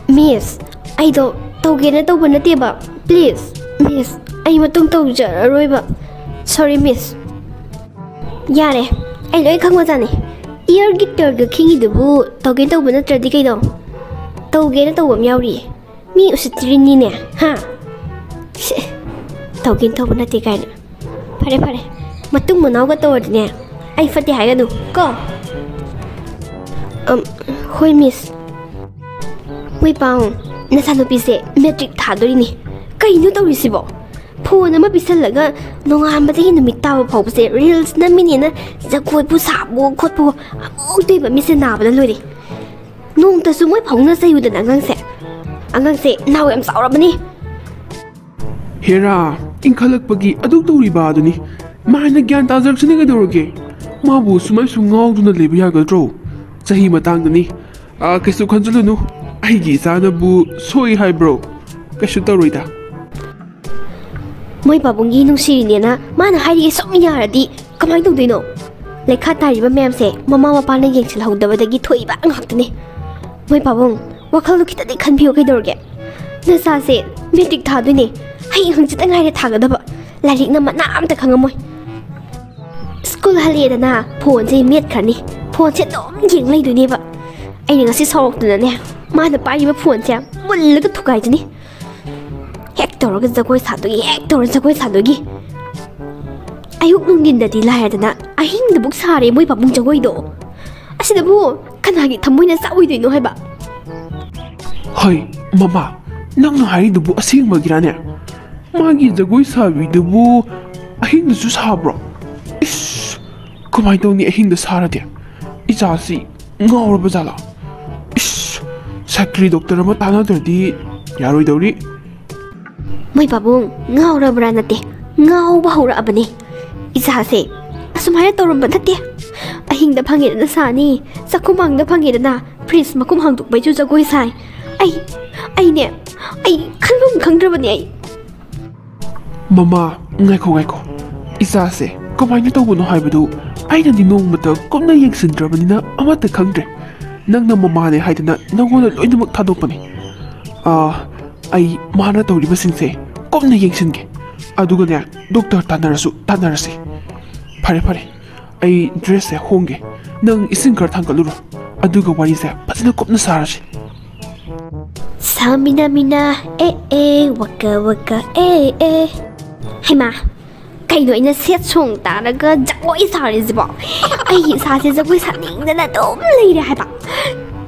ꯃꯤꯁ, ꯑꯩꯗꯣ ꯇꯧꯒꯦꯅ ꯇꯧꯕ ꯅꯠꯇꯦꯕ꯫ ꯄ꯭ꯂꯤꯁ, ꯃꯤꯁ, ꯑꯩ ꯃꯇꯨꯡ ꯇꯧꯖꯔꯔꯣꯏꯕ꯫ ꯁꯣꯔꯤ, ꯃꯤꯁ꯫ ꯌꯥꯔꯦ, ꯑꯩ ꯂꯣꯏ ꯈꯪꯕꯖꯥꯠꯅꯤ꯫ ꯏꯌꯔ ꯒꯤꯇꯔꯒ ꯈꯤꯡꯉꯤꯗꯨꯕꯨ ꯇꯧꯒꯦ ꯇꯧꯕ ꯅꯠꯇ꯭ꯔꯗꯤ ꯀꯩꯅꯣ? ꯇꯧꯒꯦꯅ ꯇꯧꯕ ꯑꯃ ꯌꯥꯎꯔꯤꯌꯦ꯫ ꯃꯤ ꯎꯁꯤꯠꯇ꯭ꯔꯤꯅꯤꯅꯦ, ꯍꯥ? ꯁꯦ, ꯇꯧꯒꯦꯅ ꯇꯧꯕ ꯅꯠꯇꯦ ꯀꯥꯏꯅ꯫ ꯐꯔꯦ, ꯐꯔꯦ꯫ ꯃꯇꯨꯡ ꯃꯅꯥꯎꯒ ꯇꯧꯔꯗꯤꯅꯦ, ꯑꯩ ꯐꯠꯇꯦ ꯍꯥꯏꯒꯅꯨ ꯀꯣ꯫ ꯑꯝ, ꯍꯣꯏ ꯃꯤꯁ꯫ ꯃꯣꯏ ꯄꯥꯎ, ꯅꯆꯥꯅꯨꯄꯤꯁꯦ ꯃꯦꯇ꯭ꯔꯤꯛ ꯊꯥꯗꯣꯔꯤꯅꯤ꯫ ꯀꯩꯅꯣ ꯇꯧꯔꯤꯁꯤꯕꯣ? ꯐꯣꯟ ꯑꯃ ꯄꯤꯁꯜꯂꯒ ꯅꯣꯡꯉꯥꯟꯕꯗꯒꯤ ꯅꯨꯃꯤꯠ ꯇꯥꯕ ꯐꯥꯎꯕꯁꯦ ꯔꯤꯜꯁ ꯅꯝꯃꯤꯅꯦꯅ ꯖꯒꯣꯏꯕꯨ ꯁꯥꯕꯣ ꯈꯣꯠꯄꯣ ꯑꯃꯨꯛ ꯇꯣꯏꯕ, ꯃꯤꯠꯁꯦ ꯅꯥꯕꯅ ꯂꯣꯏꯔꯦ꯫ ꯅꯣꯡꯇꯁꯨ ꯃꯣꯏ ꯐꯥꯎꯅ ꯆꯩꯌꯨꯗꯅ ꯑꯉꯥꯡꯁꯦ꯫ ꯑꯉꯥꯡꯁꯦ ꯅꯥꯎ ꯌꯥꯝ ꯆꯥꯎꯔꯕꯅꯤ꯫ ꯍꯦꯔꯥ, ꯏꯟꯈꯠꯂꯛꯄꯒꯤ ꯑꯗꯨ ꯇꯧꯔꯤꯕ ꯑꯗꯨꯅꯤ꯫ ꯃꯥ ꯍꯦꯟꯅ ꯒ꯭ꯌꯥꯟ ꯇꯥꯖꯔꯛꯁꯅꯤ ꯀꯩꯗꯧꯔꯒꯦ? ꯃꯥꯕꯨ ꯁꯨꯃꯥꯏ ꯁꯨꯝ ꯉꯥꯎꯗꯨꯅ ꯂꯩꯕ ꯌꯥꯒꯗ꯭ꯔꯣ? ꯆꯍꯤ ꯃꯇꯥꯡꯗꯅꯤ꯫ ꯑꯥ, ꯀꯩꯁꯨ ꯈꯟꯖꯤꯜꯂꯨꯅꯨ꯫ ꯑꯩꯒꯤ ꯏꯆꯥꯅꯕꯨ ꯁꯣꯛꯏ ꯍꯥꯏꯕ꯭ꯔꯣ? ꯀꯩꯁꯨ ꯇꯧꯔꯣꯏꯗ꯫ ꯃꯣꯏ ꯄꯥꯕꯨꯡꯒꯤ ꯅꯨꯡꯁꯤꯔꯤꯅꯦꯅ ꯃꯥꯅ ꯍꯥꯏꯔꯤꯒꯦ ꯁꯨꯝ ꯌꯥꯔꯗꯤ ꯀꯃꯥꯏꯅ ꯇꯧꯗꯣꯏꯅꯣ? ꯂꯩꯈꯥ ꯇꯥꯔꯤꯕ ꯃꯌꯥꯝꯁꯦ ꯃꯃꯥ ꯃꯄꯥꯅ ꯌꯦꯡꯁꯤꯜꯍꯧꯗꯕꯗꯒꯤ ꯊꯣꯛꯏꯕ ꯉꯥꯛꯇꯅꯦ꯫ ꯃꯣꯏ ꯄꯥꯕꯨꯡ, ꯋꯥꯈꯜꯗꯣ ꯈꯤꯇꯗꯤ ꯈꯟꯕꯤꯌꯨ ꯀꯩꯗꯧꯔꯒꯦ? ꯅꯆꯥꯁꯦ ꯃꯦꯇ꯭ꯔꯤꯛ ꯊꯥꯗꯣꯏꯅꯦ꯫ ꯍꯌꯦꯡ ꯍꯪꯆꯤꯠꯇ ꯉꯥꯏꯔꯦ ꯊꯥꯒꯗꯕ꯫ ꯂꯥꯏꯔꯤꯛꯅ ꯃꯅꯥ ꯑꯝꯇ ꯈꯪꯉꯝꯃꯣꯏ꯫ ꯁ꯭ꯀꯨꯜ ꯍꯜꯂꯛꯑꯦꯗꯅ ꯐꯣꯟꯁꯦ ꯃꯦꯠꯈ꯭ꯔꯅꯤ꯫ ꯐꯣꯟꯁꯦ ꯑꯗꯨꯝ ꯌꯦꯡ ꯂꯩꯗꯣꯏꯅꯦꯕ꯫ ꯑꯩꯅ ꯉꯁꯤ ꯁꯥꯎꯔꯛꯇꯅꯅꯦ, ꯃꯥꯅ ꯄꯥꯏꯔꯤꯕ ꯐꯣꯟꯁꯦ ꯃꯨꯜꯂꯒ ꯊꯨꯒꯥꯏꯖꯅꯤ꯫ ꯍꯦꯛ ꯇꯧꯔꯒ ꯖꯒꯣꯏ ꯁꯥꯗꯣꯏꯒꯤ, ꯍꯦꯛ ꯇꯧꯔꯒ ꯖꯒꯣꯏ ꯁꯥꯗꯣꯏꯒꯤ꯫ ꯑꯌꯨꯛ ꯅꯨꯡꯊꯤꯟꯗꯗꯤ ꯂꯥꯏꯔꯗꯅ ꯑꯍꯤꯡꯗꯕꯨꯛ ꯁꯥꯔꯦ ꯃꯣꯏ ꯄꯥꯕꯨꯡ ꯖꯒꯣꯏꯗꯣ꯫ ꯑꯁꯤꯗꯕꯨ ꯀꯅꯥꯒꯤ ꯊꯃꯣꯏꯅ ꯆꯥꯛꯑꯣꯏꯗꯣꯏꯅꯣ ꯍꯥꯏꯕ? ꯍꯩ, ꯃꯃꯥ, ꯅꯪꯅ ꯍꯥꯏꯔꯤꯗꯨꯕꯨ ꯑꯁꯦꯡꯕꯒꯤꯔꯥꯅꯦ? ꯃꯥꯒꯤ ꯖꯒꯣꯏ ꯁꯥꯕꯤꯗꯨꯕꯨ ꯑꯍꯤꯡꯗꯁꯨ ꯁꯥꯕ꯭ꯔꯣ? ꯏꯁ, ꯀꯃꯥꯏꯅ ꯇꯧꯅꯤ ꯑꯍꯤꯡꯗ ꯁꯥꯔꯗꯤ? ꯏꯆꯥꯁꯤ ꯉꯥꯎꯔꯕ ꯖꯥꯠꯂꯥ? ꯏꯁ, ꯁꯥꯇ꯭ꯔꯤ ꯗꯣꯛꯇꯔ ꯑꯃ ꯇꯥꯟꯅꯗ꯭ꯔꯗꯤ ꯌꯥꯔꯣꯏꯗꯧꯔꯤ꯫ ꯃꯣꯏ ꯄꯥꯕꯨꯡ ꯉꯥꯎꯔꯕ꯭ꯔꯥ ꯅꯠꯇꯦ, ꯉꯥꯎꯕ ꯍꯧꯔꯛꯑꯕꯅꯦ꯫ ꯏꯆꯥꯁꯦ ꯑꯁꯨꯃꯥꯏꯅ ꯇꯧꯔꯝꯕ ꯅꯠꯇꯦ꯫ ꯑꯍꯤꯡꯗ ꯐꯪꯉꯦꯗꯅ ꯁꯥꯅꯤ, ꯆꯥꯛꯈꯨꯃꯥꯡꯗ ꯐꯪꯉꯦꯗꯅ ꯐ꯭ꯔꯤꯖ ꯃꯈꯨꯝ ꯍꯥꯡꯗꯣꯛꯄꯩꯁꯨ ꯖꯒꯣꯏ ꯁꯥꯏ꯫ ꯑꯩ, ꯑꯩꯅꯦ, ꯑꯩ ꯈꯟꯐꯝ ꯈꯪꯗ꯭ꯔꯕꯅꯦ ꯑꯩ꯫ ꯃꯃꯥ, ꯉꯥꯏꯈꯣ, ꯉꯥꯏꯈꯣ꯫ ꯏꯆꯥꯁꯦ ꯀꯃꯥꯏꯅ ꯇꯧꯕꯅꯣ ꯍꯥꯏꯕꯗꯨ ꯑꯩꯅꯗꯤ ꯅꯣꯡꯃꯇ ꯀꯨꯞꯅ ꯌꯦꯡꯁꯤꯟꯗ꯭ꯔꯕꯅꯤꯅ ꯑꯃꯠꯇ ꯈꯪꯗ꯭ꯔꯦ꯫ ꯅꯪꯅ ꯃꯃꯥꯅꯦ ꯍꯥꯏꯗꯅ ꯅꯪꯉꯣꯟꯗ ꯂꯣꯏꯅꯃꯛ ꯊꯥꯗꯣꯛꯄꯅꯦ꯫ ꯑꯥ, ꯑꯩ ꯃꯥꯅ ꯇꯧꯔꯤꯕꯁꯤꯡꯁꯦ ꯀꯨꯞꯅ ꯌꯦꯡꯁꯤꯟꯒꯦ꯫ ꯑꯗꯨꯒꯅꯦ, ꯗꯣꯛꯇꯔ ꯇꯥꯟꯅꯔꯁꯨ ꯇꯥꯟꯅꯔꯁꯤ꯫ ꯐꯔꯦ, ꯐꯔꯦ꯫ ꯑꯩ ꯗ꯭ꯔꯦꯁꯁꯦ ꯍꯣꯡꯒꯦ꯫ ꯅꯪ ꯏꯁꯤꯡ ꯈꯔ ꯊꯥꯡꯒꯠꯂꯨꯔꯣ꯫ ꯑꯗꯨꯒ ꯋꯥꯔꯤꯁꯦ ꯐꯖꯅ ꯀꯨꯞꯅ ꯁꯥꯔꯁꯤ꯫ ꯁꯥꯃꯤꯅ ꯃꯤꯅ ꯑꯦ ꯑꯦ ꯋꯥꯀ ꯋꯥꯀ ꯑꯦ ꯑꯦ꯫ ꯍꯩꯃꯥ, ꯀꯩꯅꯣ ꯑꯩꯅ ꯁꯦꯠ ꯁꯣꯡ ꯇꯥꯔꯒ ꯖꯒꯣꯏ ꯁꯥꯔꯤꯁꯤꯕꯣ? ꯑꯩꯒꯤ ꯏꯁꯥꯁꯦ ꯖꯒꯣꯏ ꯁꯥꯅꯤꯡꯗꯅ ꯑꯗꯨꯝ ꯂꯩꯔꯦ ꯍꯥꯏꯕ꯫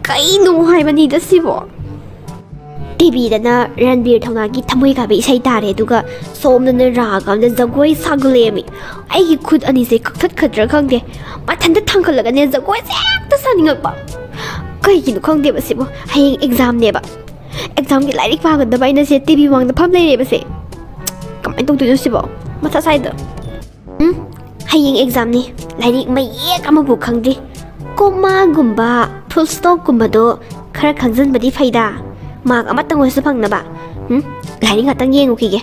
ꯀꯩꯅꯣ ꯍꯥꯏꯕꯅꯤꯗ ꯁꯤꯕꯣ? ꯇꯤꯚꯤꯗꯅ ꯔꯟꯕꯤꯔ ꯊꯧꯅꯥꯒꯤ ꯊꯃꯣꯏ ꯀꯥꯏꯕ ꯏꯁꯩ ꯇꯥꯔꯦ, ꯑꯗꯨꯒ ꯁꯣꯝꯗꯅ ꯔꯥꯒ ꯑꯃꯗ ꯖꯒꯣꯏ ꯁꯥꯒꯠꯂꯛꯑꯦꯃꯤ꯫ ꯑꯩꯒꯤ ꯈꯨꯠ ꯑꯅꯤꯁꯦ ꯀꯛꯊꯠꯈꯗ꯭ꯔꯥ ꯈꯪꯗꯦ, ꯃꯊꯟꯇ ꯊꯥꯡꯒꯠꯂꯒꯅꯦ ꯖꯒꯣꯏꯁꯦ ꯍꯦꯛꯇ ꯁꯥꯅꯤꯡꯉꯛꯄ꯫ ꯀꯩꯒꯤꯅꯣ ꯈꯪꯗꯦꯕ ꯁꯤꯕꯣ꯫ ꯍꯌꯦꯡ ꯑꯦꯛꯖꯥꯝꯅꯦꯕ, ꯑꯦꯛꯖꯥꯝꯒꯤ ꯂꯥꯏꯔꯤꯛ ꯄꯥꯒꯗꯕ ꯑꯩꯅ ꯁꯦ ꯇꯤꯚꯤ ꯃꯃꯥꯡꯗ ꯐꯝ ꯂꯩꯔꯦꯕꯁꯦ꯫ ꯀꯃꯥꯏꯅ ꯇꯧꯗꯣꯏꯅꯣ ꯁꯤꯕꯣ? ꯃꯊꯥ ꯁꯥꯏꯗ꯫ ꯎꯝ, ꯍꯌꯦꯡ ꯑꯦꯛꯖꯥꯝꯅꯤ꯫ ꯂꯥꯏꯔꯤꯛ ꯃꯌꯦꯛ ꯑꯃꯕꯨ ꯈꯪꯗ꯭ꯔꯤ꯫ ꯀꯣꯃꯥꯒꯨꯝꯕ, ꯐꯨꯜ ꯁ꯭ꯇꯣꯞꯀꯨꯝꯕꯗꯣ ꯈꯔ ꯈꯪꯖꯟꯕꯗꯤ ꯐꯩꯗ꯫ ꯃꯥꯔꯛ ꯑꯃꯇꯪ ꯑꯣꯏꯔꯁꯨ ꯐꯪꯅꯕ꯫ ꯎꯝ, ꯂꯥꯏꯔꯤꯛ ꯉꯥꯛꯇꯪ ꯌꯦꯡꯉꯨꯈꯤꯒꯦ꯫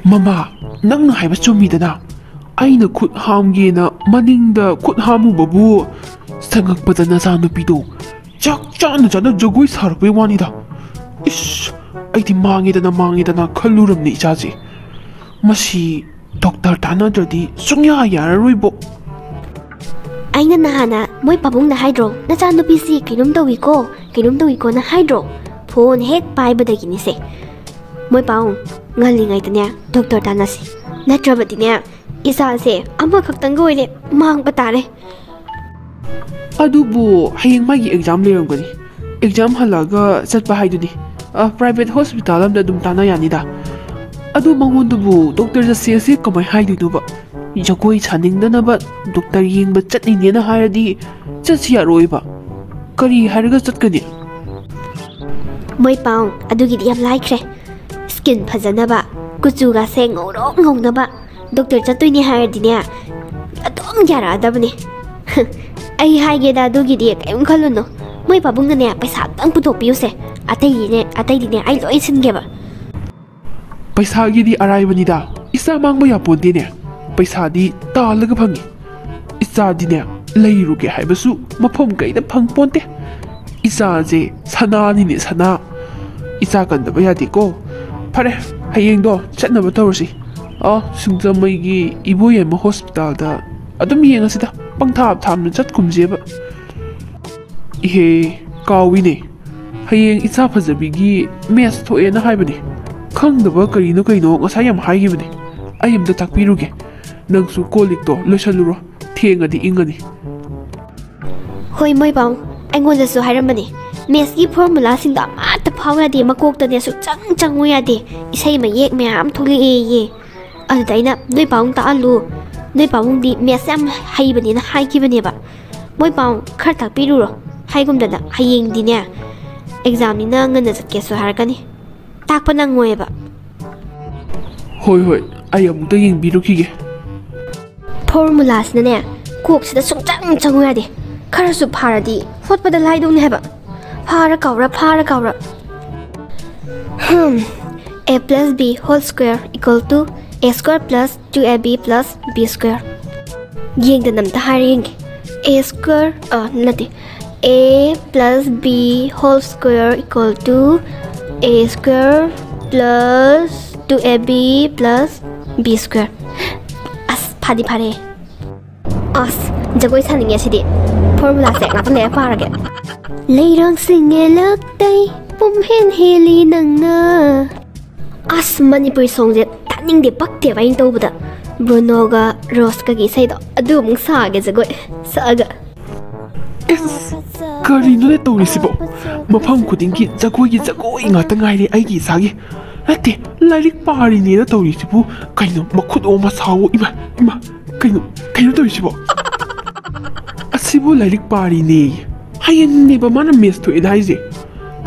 ꯃꯃꯥ, ꯅꯪꯅ ꯍꯥꯏꯕ ꯆꯨꯝꯃꯤꯗꯅ꯫ ꯑꯩꯅ ꯈꯨꯠ ꯍꯥꯝꯒꯦꯅ ꯃꯅꯤꯡꯗ ꯈꯨꯠ ꯍꯥꯝꯃꯨꯕꯕꯨ ꯁꯪꯉꯛꯄꯗ ꯅꯆꯥꯅꯨꯄꯤꯗꯣ ꯆꯥꯛ ꯆꯥꯅ ꯆꯥꯅ ꯖꯒꯣꯏ ꯁꯥꯔꯛꯄꯩ ꯋꯥꯅꯤꯗ꯫ ꯏꯁ, ꯑꯩꯗꯤ ꯃꯥꯡꯉꯦꯗꯅ, ꯃꯥꯡꯉꯦꯗꯅ ꯈꯜꯂꯨꯔꯝꯅꯦ ꯏꯆꯥꯁꯦ꯫ ꯃꯁꯤ ꯗꯣꯛꯇꯔ ꯇꯥꯟꯅꯗ꯭ꯔꯗꯤ ꯁꯨꯡꯌꯥ ꯌꯥꯔꯔꯣꯏꯕꯣ꯫ ꯑꯩꯅ ꯅꯍꯥꯟꯅ ꯃꯣꯏ ꯄꯥꯕꯨꯡꯅ ꯍꯥꯏꯗ꯭ꯔꯣ, "ꯅꯆꯥꯅꯨꯄꯤꯁꯤ ꯀꯩꯅꯣꯝ ꯇꯧꯏꯀꯣ, ꯀꯩꯅꯣꯝ ꯇꯧꯏꯀꯣꯅ" ꯍꯥꯏꯗ꯭ꯔꯣ? ꯐꯣꯟ ꯍꯦꯛ ꯄꯥꯏꯕꯗꯒꯤꯅꯤꯁꯦ꯫ ꯃꯣꯏ ꯄꯥꯕꯨꯡ, ꯉꯜꯂꯤꯉꯩꯗꯅꯦ ꯗꯣꯛꯇꯔ ꯇꯥꯟꯅꯁꯤ, ꯅꯠꯇ꯭ꯔꯕꯗꯤꯅꯦ ꯏꯆꯥꯁꯦ ꯑꯃꯈꯛꯇꯪꯒ ꯑꯣꯏꯔꯦ, ꯃꯥꯡꯕ ꯇꯥꯔꯦ꯫ ꯑꯗꯨꯕꯨ ꯍꯌꯦꯡ ꯃꯥꯒꯤ ꯑꯦꯛꯖꯥꯝ ꯂꯩꯔꯝꯒꯅꯤ꯫ ꯑꯦꯛꯖꯥꯝ ꯍꯜꯂꯛꯑꯒ ꯆꯠꯄ ꯍꯥꯏꯗꯨꯅꯤ꯫ ꯑ, ꯄ꯭ꯔꯥꯏꯚꯦꯠ ꯍꯣꯁꯄꯤꯇꯥꯜ ꯑꯝꯗ ꯑꯗꯨꯝ ꯇꯥꯟꯅ ꯌꯥꯅꯤꯗ꯫ ꯑꯗꯨ ꯃꯉꯣꯟꯗꯕꯨ ꯗꯣꯛꯇꯔ ꯆꯠꯁꯦ ꯑꯁꯤ ꯀꯃꯥꯏ ꯍꯥꯏꯗꯣꯏꯅꯣꯕ? ꯖꯒꯣꯏ ꯁꯥꯅꯤꯡꯗꯅꯕ ꯗꯣꯛꯇꯔ ꯌꯦꯡꯕ ꯆꯠꯂꯤꯅꯦꯅ ꯍꯥꯏꯔꯗꯤ ꯆꯠꯁꯤ ꯌꯥꯔꯣꯏꯕ꯫ ꯀꯔꯤ ꯍꯥꯏꯔꯒ ꯆꯠꯀꯅꯤ? ꯃꯣꯏ ꯄꯥꯎ, ꯑꯗꯨꯒꯤꯗꯤ ꯌꯥꯝ ꯂꯥꯏꯈ꯭ꯔꯦ꯫ ꯁ꯭ꯀꯤꯟ ꯐꯖꯅꯕ, ꯀꯨꯆꯨꯒꯁꯦ ꯉꯧꯔꯣꯛ ꯉꯧꯅꯕ, ꯗꯣꯛꯇꯔ ꯆꯠꯇꯣꯏꯅꯦ ꯍꯥꯏꯔꯗꯤꯅꯦ ꯑꯗꯨꯝ ꯌꯥꯔꯛꯑꯗꯕꯅꯦ꯫ ꯑꯩ ꯍꯥꯏꯒꯦꯗ, ꯑꯗꯨꯒꯤꯗꯤ ꯀꯔꯤꯝ ꯈꯜꯂꯨꯅꯨ꯫ ꯃꯣꯏ ꯄꯥꯕꯨꯡꯅꯅꯦ ꯄꯩꯁꯥ ꯑꯝꯇꯪ ꯄꯨꯊꯣꯛꯄꯤꯌꯨꯁꯦ, ꯑꯇꯩꯗꯤꯅꯦ, ꯑꯇꯩꯗꯤꯅꯦ ꯑꯩ ꯂꯣꯏ ꯁꯤꯟꯒꯦꯕ꯫ ꯄꯩꯁꯥꯒꯤꯗꯤ ꯑꯔꯥꯏꯕꯅꯤꯗ, ꯏꯆꯥ ꯃꯥꯡꯕ ꯌꯥꯄꯣꯟꯇꯦꯅꯦ꯫ ꯄꯩꯁꯥꯗꯤ ꯇꯥꯜꯂꯒ ꯐꯪꯉꯤ꯫ ꯏꯆꯥꯗꯤꯅꯦ, ꯂꯩꯔꯨꯒꯦ ꯍꯥꯏꯕꯁꯨ ꯃꯐꯝ ꯀꯩꯗ ꯐꯪ ꯄꯣꯟꯇꯦ꯫ ꯏꯆꯥꯁꯦ ꯁꯅꯥꯅꯤꯅꯦ, ꯁꯅꯥ꯫ ꯏꯆꯥ ꯀꯟꯗꯕ ꯌꯥꯗꯦꯀꯣ꯫ ꯐꯔꯦ, ꯍꯌꯦꯡꯗꯣ ꯆꯠꯅꯕ ꯇꯧꯔꯁꯤ꯫ ꯑ, ꯁꯤꯡꯖꯃꯩꯒꯤ ꯏꯕꯣꯌꯥꯏꯃ ꯍꯣꯁꯄꯤꯇꯥꯜꯗ ꯑꯗꯨꯝ ꯌꯦꯡꯉꯁꯤꯗ, ꯄꯪꯊꯥꯞ ꯊꯥꯞꯅ ꯆꯠꯀꯨꯝꯁꯦꯕ꯫ ꯏꯍꯦ, ꯀꯥꯎꯏꯅꯦ꯫ ꯍꯌꯦꯡ ꯏꯆꯥ ꯐꯖꯕꯤꯒꯤ ꯃꯦꯠꯁ ꯊꯣꯛꯑꯦꯅ ꯍꯥꯏꯕꯅꯦ꯫ ꯈꯪꯗꯕ ꯀꯔꯤꯅꯣ ꯀꯩꯅꯣ ꯉꯁꯥꯏ ꯌꯥꯝ ꯍꯥꯏꯈꯤꯕꯅꯦ꯫ ꯑꯩ ꯑꯝꯇ ꯇꯥꯛꯄꯤꯔꯨꯒꯦ꯫ ꯅꯪꯁꯨ ꯀꯣꯜ ꯂꯤꯛꯇꯣ ꯂꯣꯏꯁꯜꯂꯨꯔꯣ, ꯊꯦꯡꯉꯗꯤ ꯏꯪꯉꯅꯤ꯫ ꯍꯣꯏ, ꯃꯣꯏꯄꯥꯎ, ꯑꯩꯉꯣꯟꯗꯁꯨ ꯍꯥꯏꯔꯝꯕꯅꯤ, ꯃꯦꯠꯁꯀꯤ ꯐꯣꯔꯃꯨꯂꯥꯁꯤꯡꯗꯣ ꯑꯃꯠꯇ ꯐꯥꯎ ꯌꯥꯗꯦ, ꯃꯀꯣꯛꯇꯅꯦ ꯁꯨꯛꯆꯪ ꯆꯪꯉꯨ ꯌꯥꯗꯦ, ꯏꯁꯩ ꯃꯌꯦꯛ ꯃꯌꯥꯝ ꯊꯣꯛꯂꯛꯑꯦꯌꯦ꯫ ꯑꯗꯨꯗ ꯑꯩꯅ ꯅꯣꯏ ꯄꯥꯕꯨꯡ ꯇꯥꯛꯍꯜꯂꯨ, ꯅꯣꯏ ꯄꯥꯕꯨꯡꯗꯤ ꯃꯦꯠꯁ ꯌꯥꯝ ꯍꯩꯕꯅꯦꯅ ꯍꯥꯏꯈꯤꯕꯅꯦꯕ꯫ ꯃꯣꯏ ꯄꯥꯕꯨꯡ, ꯈꯔ ꯇꯥꯛꯄꯤꯔꯨꯔꯣ ꯍꯥꯏꯒꯨꯝꯗꯅ, ꯍꯌꯦꯡꯗꯤꯅꯦ ꯑꯦꯛꯖꯥꯝꯅꯤꯅ ꯉꯟꯅ ꯆꯠꯀꯦꯁꯨ ꯍꯥꯏꯔꯛꯀꯅꯤ, ꯇꯥꯛꯄ ꯅꯪꯉꯣꯏꯕ꯫ ꯍꯣꯏ, ꯍꯣꯏ, ꯑꯩ ꯑꯃꯨꯛꯇ ꯌꯦꯡꯕꯤꯔꯨꯈꯤꯒꯦ꯫ ꯐꯣꯔꯃꯨꯂꯥꯁꯤꯅꯅꯦ ꯀꯣꯛꯁꯤꯗ ꯁꯨꯡꯆꯪ ꯆꯪꯉꯨ ꯌꯥꯗꯦ꯫ ꯈꯔꯁꯨ ꯐꯥꯔꯗꯤ ꯍꯣꯠꯄꯗ ꯂꯥꯏꯗꯧꯅꯦ ꯍꯥꯏꯕ꯫ ꯐꯥꯔ ꯀꯥꯎꯔ, ꯐꯥꯔ ꯀꯥꯎꯔ꯫ ꯍꯝ, a plus b whole square equal to a square plus two a b plus b square꯫ ꯌꯦꯡꯗꯅ ꯑꯝꯇ ꯍꯥꯏꯔ ꯌꯦꯡꯒꯦ꯫ A square, ꯑ, ꯅꯠꯇꯦ, a plus b whole square equal to a square plus two a b plus b square꯫ ꯑꯁ, ꯐꯥꯗꯤ ꯐꯥꯔꯦ꯫ ꯑꯁ, ꯖꯒꯣꯏ ꯁꯥꯅꯤꯡꯉꯦ ꯁꯤꯗꯤ꯫ ꯐꯣꯔꯃꯨꯂꯥꯁꯦ ꯉꯥꯛꯇꯪ ꯂꯩꯔ ꯄꯥꯔꯒꯦ꯫ ꯂꯩꯔꯥꯡ ꯁꯤꯡꯉꯦ ꯂꯛꯇꯩ, ꯄꯨꯝꯍꯦꯟ ꯍꯦꯜꯂꯤ ꯅꯪꯅ꯫ ꯑꯁ, ꯃꯅꯤꯄꯨꯔꯤ ꯁꯣꯡꯁꯦ ꯇꯥꯅꯤꯡꯗꯦ, ꯄꯛꯇꯦꯕ ꯑꯩꯅ ꯇꯧꯕꯗ꯫ ꯕ꯭ꯔꯨꯅꯣꯒ ꯔꯣꯁꯀꯒꯤ ꯏꯁꯩꯗꯣ ꯑꯗꯨ ꯑꯃꯨꯛ ꯁꯥꯒꯦ, ꯖꯒꯣꯏ ꯁꯛꯑꯒ꯫ ꯏꯁ, ꯀꯔꯤꯅꯣꯅꯦ ꯇꯧꯔꯤꯁꯤꯕꯣ? ꯃꯐꯝ ꯈꯨꯗꯤꯡꯒꯤ ꯖꯒꯣꯏꯒꯤ ꯖꯒꯣꯏ ꯉꯥꯛꯇ ꯉꯥꯏꯔꯦ ꯑꯩꯒꯤ ꯏꯁꯥꯒꯤ꯫ ꯅꯠꯇꯦ, ꯂꯥꯏꯔꯤꯛ ꯄꯥꯔꯤꯅꯦꯅ ꯇꯧꯔꯤꯁꯤꯕꯨ ꯀꯩꯅꯣ? ꯃꯈꯨꯠꯑꯣ ꯃꯁꯥꯑꯣ, ꯏꯃꯥ, ꯏꯃꯥ, ꯀꯩꯅꯣ, ꯀꯩꯅꯣ ꯇꯧꯔꯤꯁꯤꯕꯣ? ꯑꯁꯤꯕꯨ ꯂꯥꯏꯔꯤꯛ ꯄꯥꯔꯤꯅꯦ꯫ ꯍꯌꯦꯡꯅꯦꯕ ꯃꯥꯅ ꯃꯦꯠꯁ ꯊꯣꯛꯑꯦꯅ ꯍꯥꯏꯁꯦ꯫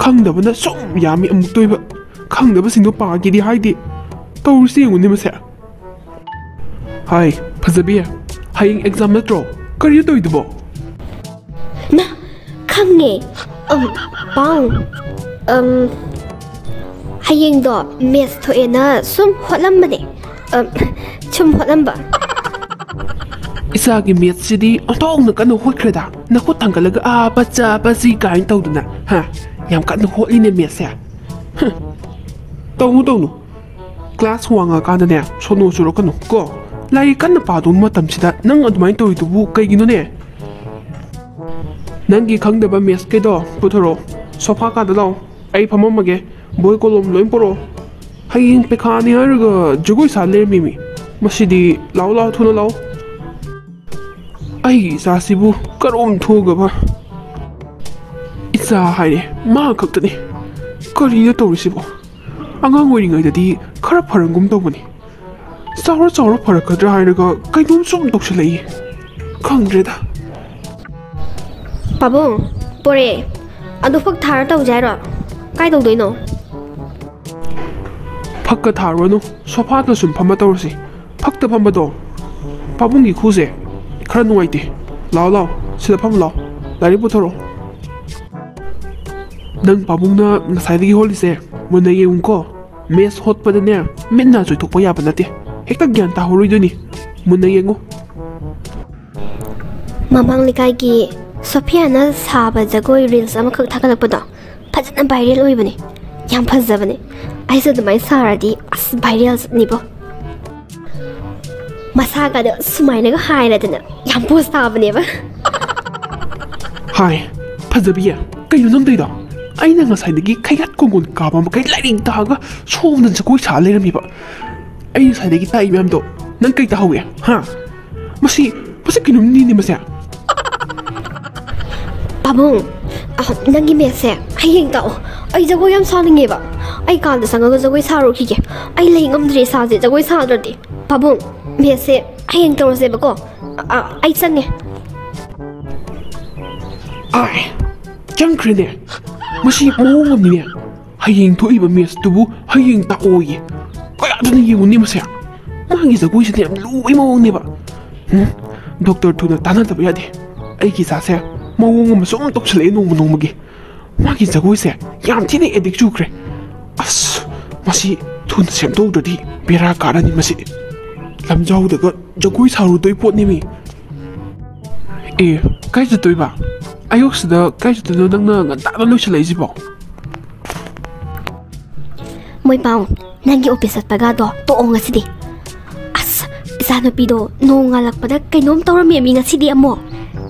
ꯈꯪꯗꯕꯅ ꯁꯨꯝ ꯌꯥꯝꯃꯤ ꯑꯃꯨꯛꯇꯣꯏꯕ꯫ ꯈꯪꯗꯕꯁꯤꯡꯗꯣ ꯄꯥꯒꯦꯗꯤ ꯍꯥꯏꯗꯦ꯫ ꯇꯧꯔꯤꯁꯤ ꯌꯦꯡꯉꯨꯅꯦ ꯃꯁꯦ꯫ ꯍꯥꯏ, ꯐꯖꯕꯤ, ꯍꯌꯦꯡ ꯑꯦꯛꯖꯥꯝ ꯅꯠꯇ꯭ꯔꯣ? ꯀꯔꯤꯅꯣ ꯇꯧꯔꯤꯗꯨꯕꯣ? ꯃꯥ, ꯈꯪꯉꯦ꯫ ꯑꯝ, ꯄꯥꯎ, ꯑꯝ, ꯍꯌꯦꯡꯗꯣ ꯃꯦꯠꯁ ꯊꯣꯛꯑꯦꯅ ꯁꯨꯝ ꯍꯣꯠꯂꯝꯕꯅꯦ꯫ ꯑꯝ, ꯁꯨꯝ ꯍꯣꯠꯂꯝꯕ꯫ ꯏꯆꯥꯒꯤ ꯃꯦꯠꯁꯁꯤꯗꯤ ꯑꯣꯟꯊꯣꯛꯅ ꯀꯟꯅ ꯍꯣꯠꯈ꯭ꯔꯦꯗ꯫ ꯅꯈꯨꯠ ꯊꯥꯡꯒꯠꯂꯒ ꯑꯥ ꯄꯠꯆꯥ ꯄꯠꯁꯤ ꯀꯥꯏꯅ ꯇꯧꯗꯅ, ꯍꯥ? ꯌꯥꯝ ꯀꯟꯅ ꯍꯣꯠꯂꯤꯅꯦ ꯃꯦꯠꯁꯁꯦ꯫ ꯍꯝ꯫ ꯇꯧꯅꯨ, ꯇꯧꯅꯨ꯫ ꯀ꯭ꯂꯥꯁ ꯋꯥꯡꯉꯀꯥꯟꯗꯅꯦ, ꯁꯣꯅꯣ ꯆꯨꯔꯛꯀꯅꯨ ꯀꯣ꯫ ꯂꯥꯏꯔꯤꯛ ꯀꯟꯅ ꯄꯥꯗꯧꯕ ꯃꯇꯝꯁꯤꯗ ꯅꯪ ꯑꯗꯨꯃꯥꯏꯅ ꯇꯧꯔꯤꯗꯨꯕꯨ ꯀꯩꯒꯤꯅꯣꯅꯦ? ꯅꯪꯒꯤ ꯈꯪꯗꯕ ꯃꯦꯠꯁꯀꯩꯗꯣ ꯄꯨꯊꯣꯔꯛꯑꯣ꯫ ꯁꯣꯐꯥ ꯀꯥꯗ ꯂꯥꯛꯑꯣ꯫ ꯑꯩ ꯐꯝꯃꯝꯃꯒꯦ꯫ ꯕꯣꯏ ꯀꯣꯂꯣꯝ ꯂꯣꯏ ꯄꯨꯔꯛꯑꯣ꯫ ꯍꯌꯦꯡ ꯄꯩꯈꯥꯅꯤ ꯍꯥꯏꯔꯒ ꯖꯒꯣꯏ ꯁꯥ ꯂꯩꯔꯝꯃꯤꯃꯤ꯫ ꯃꯁꯤꯗꯤ, ꯂꯥꯎ ꯂꯥꯎ, ꯊꯨꯅ ꯂꯥꯎ꯫ ꯑꯩꯒꯤ ꯏꯆꯥꯁꯤꯕꯨ ꯀꯔꯣꯝ ꯊꯣꯛꯑꯒꯕ? ꯏꯆꯥ ꯍꯥꯏꯔꯦ, ꯃꯥ ꯈꯛꯇꯅꯤ꯫ ꯀꯔꯤꯅꯣ ꯇꯧꯔꯤꯁꯤꯕꯣ? ꯑꯉꯥꯡ ꯑꯣꯏꯔꯤꯉꯩꯗꯗꯤ ꯈꯔ ꯐꯔꯝꯒꯨꯝ ꯇꯧꯕꯅꯤ꯫ ꯆꯥꯎꯔ ꯆꯥꯎꯔ ꯐꯔꯛꯀꯗ꯭ꯔꯥ ꯍꯥꯏꯔꯒ ꯀꯩꯅꯣꯝ ꯁꯨꯝ ꯇꯧꯁꯤꯜꯂꯛꯏ꯫ ꯈꯪꯗ꯭ꯔꯦꯗ꯫ ꯄꯥꯕꯨꯡ, ꯄꯣꯔꯛꯑꯦ꯫ ꯑꯗꯨ ꯐꯛ ꯊꯥꯔ ꯇꯧꯁꯦ ꯍꯥꯏꯔꯣ? ꯀꯥꯏ ꯇꯧꯗꯣꯏꯅꯣ? ꯐꯛꯀ ꯊꯥꯔꯨꯔꯅꯨ, ꯁꯣꯐꯥꯗ ꯁꯨꯝ ꯐꯝꯃ ꯇꯧꯔꯁꯤ꯫ ꯐꯛꯇ ꯐꯝꯕꯗꯣ ꯄꯥꯕꯨꯡꯒꯤ ꯈꯨꯁꯦ ꯈꯔ ꯅꯨꯡꯉꯥꯏꯇꯦ꯫ ꯂꯥꯎ ꯂꯥꯎ, ꯁꯤꯗ ꯐꯝꯃꯨ ꯂꯥꯎ, ꯂꯥꯏꯔꯤꯛ ꯄꯨꯊꯣꯔꯛꯑꯣ꯫ ꯅꯪ ꯄꯥꯕꯨꯡꯅ ꯉꯁꯥꯏꯗꯒꯤ ꯍꯣꯠꯂꯤꯁꯦ ꯃꯨꯟꯅ ꯌꯦꯡꯉꯨꯀꯣ꯫ ꯃꯦꯁ ꯍꯣꯠꯄꯗꯅꯦ, ꯃꯤꯠ ꯅꯥ ꯆꯣꯏꯊꯣꯛꯄ ꯌꯥꯕ ꯅꯠꯇꯦ꯫ ꯍꯦꯛꯇ ꯒ꯭ꯌꯥꯟ ꯇꯥꯍꯧꯔꯣꯏꯗꯣꯏꯅꯤ꯫ ꯃꯨꯟꯅ ꯌꯦꯡꯉꯨ꯫ ꯃꯃꯥꯡ ꯂꯩꯀꯥꯏꯒꯤ ꯁꯣꯐꯤꯌꯥꯅ ꯁꯥꯕ ꯖꯒꯣꯏ ꯔꯤꯜꯁ ꯑꯃꯈꯛ ꯊꯥꯒꯠꯂꯛꯄꯗꯣ ꯐꯖꯅ ꯚꯥꯏꯔꯦꯜ ꯑꯣꯏꯕꯅꯦ꯫ ꯌꯥꯝ ꯐꯖꯕꯅꯦ꯫ ꯑꯩꯁꯨ ꯑꯗꯨꯃꯥꯏꯅ ꯁꯥꯔꯗꯤ ꯑꯁ ꯚꯥꯏꯔꯦꯜ ꯆꯠꯅꯤꯕꯣ꯫ ꯃꯁꯥꯒꯗꯣ ꯁꯨꯃꯥꯏꯅꯒ ꯍꯥꯏꯔꯗꯅ ꯌꯥꯝ ꯄꯣꯁ ꯇꯥꯕꯅꯦꯕ꯫ ꯍꯥꯏ, ꯐꯖꯕꯤ, ꯀꯩꯅꯣ ꯅꯪ ꯇꯧꯔꯤꯗꯣ? ꯑꯩꯅ ꯉꯁꯥꯏꯗꯒꯤ ꯈꯩꯒꯠ ꯀꯣꯡꯒꯣꯟ ꯀꯥꯕ ꯃꯈꯩ ꯂꯥꯏꯔꯤꯛ ꯇꯥꯛꯑꯒ ꯁꯣꯝꯗ ꯖꯒꯣꯏ ꯁꯥ ꯂꯩꯔꯝꯃꯤꯕ꯫ ꯑꯩ ꯉꯁꯥꯏꯗꯒꯤ ꯇꯥꯛꯏ ꯃꯌꯥꯝꯗꯣ ꯅꯪ ꯀꯩ ꯇꯥꯍꯧꯒꯦ? ꯍꯥ? ꯃꯁꯤ, ꯃꯁꯤ ꯀꯩꯅꯣꯝꯅꯤꯅꯦ ꯃꯁꯦ꯫ ꯄꯥꯕꯨꯡ, ꯑ, ꯅꯪꯒꯤ ꯃꯦꯠꯁꯦ ꯍꯌꯦꯡ ꯇꯥꯛꯑꯣ꯫ ꯑꯩ ꯖꯒꯣꯏ ꯌꯥꯝ ꯁꯥꯅꯤꯡꯉꯦꯕ꯫ ꯑꯩ ꯀꯥꯗ ꯆꯪꯉꯒ ꯖꯒꯣꯏ ꯁꯥꯔꯨꯈꯤꯒꯦ꯫ ꯑꯩ ꯂꯩ ꯉꯝꯗ꯭ꯔꯦ ꯏꯁꯥꯁꯦ ꯖꯒꯣꯏ ꯁꯥꯗ꯭ꯔꯗꯤ꯫ ꯄꯥꯕꯨꯡ, ꯃꯦꯠꯁꯦ ꯍꯌꯦꯡ ꯇꯧꯔꯁꯦꯕꯀꯣ꯫ ꯑ, ꯑ, ꯑꯩ ꯆꯪꯉꯦ꯫ ꯑꯥꯏ, ꯆꯪꯈ꯭ꯔꯦꯅꯦ꯫ ꯃꯁꯤ ꯃꯑꯣꯡ ꯑꯃꯅꯤꯅꯦ꯫ ꯍꯌꯦꯡ ꯊꯣꯛꯏꯕ ꯃꯦꯠꯁꯇꯨꯕꯨ ꯍꯌꯦꯡ ꯇꯥꯛꯑꯣꯌꯦ꯫ ꯀꯌꯥꯗꯅ ꯌꯦꯡꯉꯨꯅꯦ ꯃꯁꯦ꯫ ꯃꯥꯒꯤ ꯖꯒꯣꯏꯁꯤꯗꯤ ꯌꯥꯝ ꯂꯨꯕꯩ ꯃꯑꯣꯡꯅꯦꯕ꯫ ꯎꯝ, ꯗꯣꯛꯇꯔ ꯊꯨꯅ ꯇꯥꯟꯅꯗꯕ ꯌꯥꯗꯦ꯫ ꯑꯩꯒꯤ ꯏꯆꯥꯁꯦ ꯃꯑꯣꯡ ꯑꯃ ꯁꯨꯝ ꯇꯧꯁꯜꯂꯛꯑꯦ ꯅꯣꯡꯃ ꯅꯣꯡꯃꯒꯤ꯫ ꯃꯥꯒꯤ ꯖꯒꯣꯏꯁꯦ ꯌꯥꯝ ꯊꯤꯅ ꯑꯦꯗꯤꯛ ꯆꯨꯈ꯭ꯔꯦ꯫ ꯑꯁ, ꯃꯁꯤ ꯊꯨꯅ ꯁꯦꯝꯗꯣꯛꯇ꯭ꯔꯗꯤ ꯕꯦꯔꯥ ꯀꯥꯔꯅꯤ ꯃꯁꯤ꯫ ꯂꯝꯖꯥꯎꯗꯒ ꯖꯒꯣꯏ ꯁꯥꯔꯨꯗꯣꯏ ꯄꯣꯠꯅꯤꯃꯤ꯫ ꯑꯦ, ꯀꯥꯏ ꯆꯠꯇꯣꯏꯕ? ꯑꯌꯨꯛꯁꯤꯗ ꯀꯥꯏ ꯆꯠꯇꯣꯏꯅꯣ ꯅꯪꯅ ꯉꯟꯇꯥꯅ ꯂꯣꯏꯁꯤꯜꯂꯛꯏꯁꯤꯕꯣ? ꯃꯣꯏꯄꯥꯎ, ꯅꯪꯒꯤ ꯑꯣꯐꯤꯁ ꯆꯠꯄꯒꯗꯣ ꯇꯣꯛꯑꯣ ꯉꯁꯤꯗꯤ꯫ ꯑꯁ, ꯏꯆꯥꯅꯨꯄꯤꯗꯣ ꯅꯣꯡꯉꯥꯜꯂꯛꯄꯗ ꯀꯩꯅꯣꯝ ꯇꯧꯔꯝꯃꯦ ꯃꯤ ꯉꯁꯤꯗꯤ ꯑꯃꯨꯛ꯫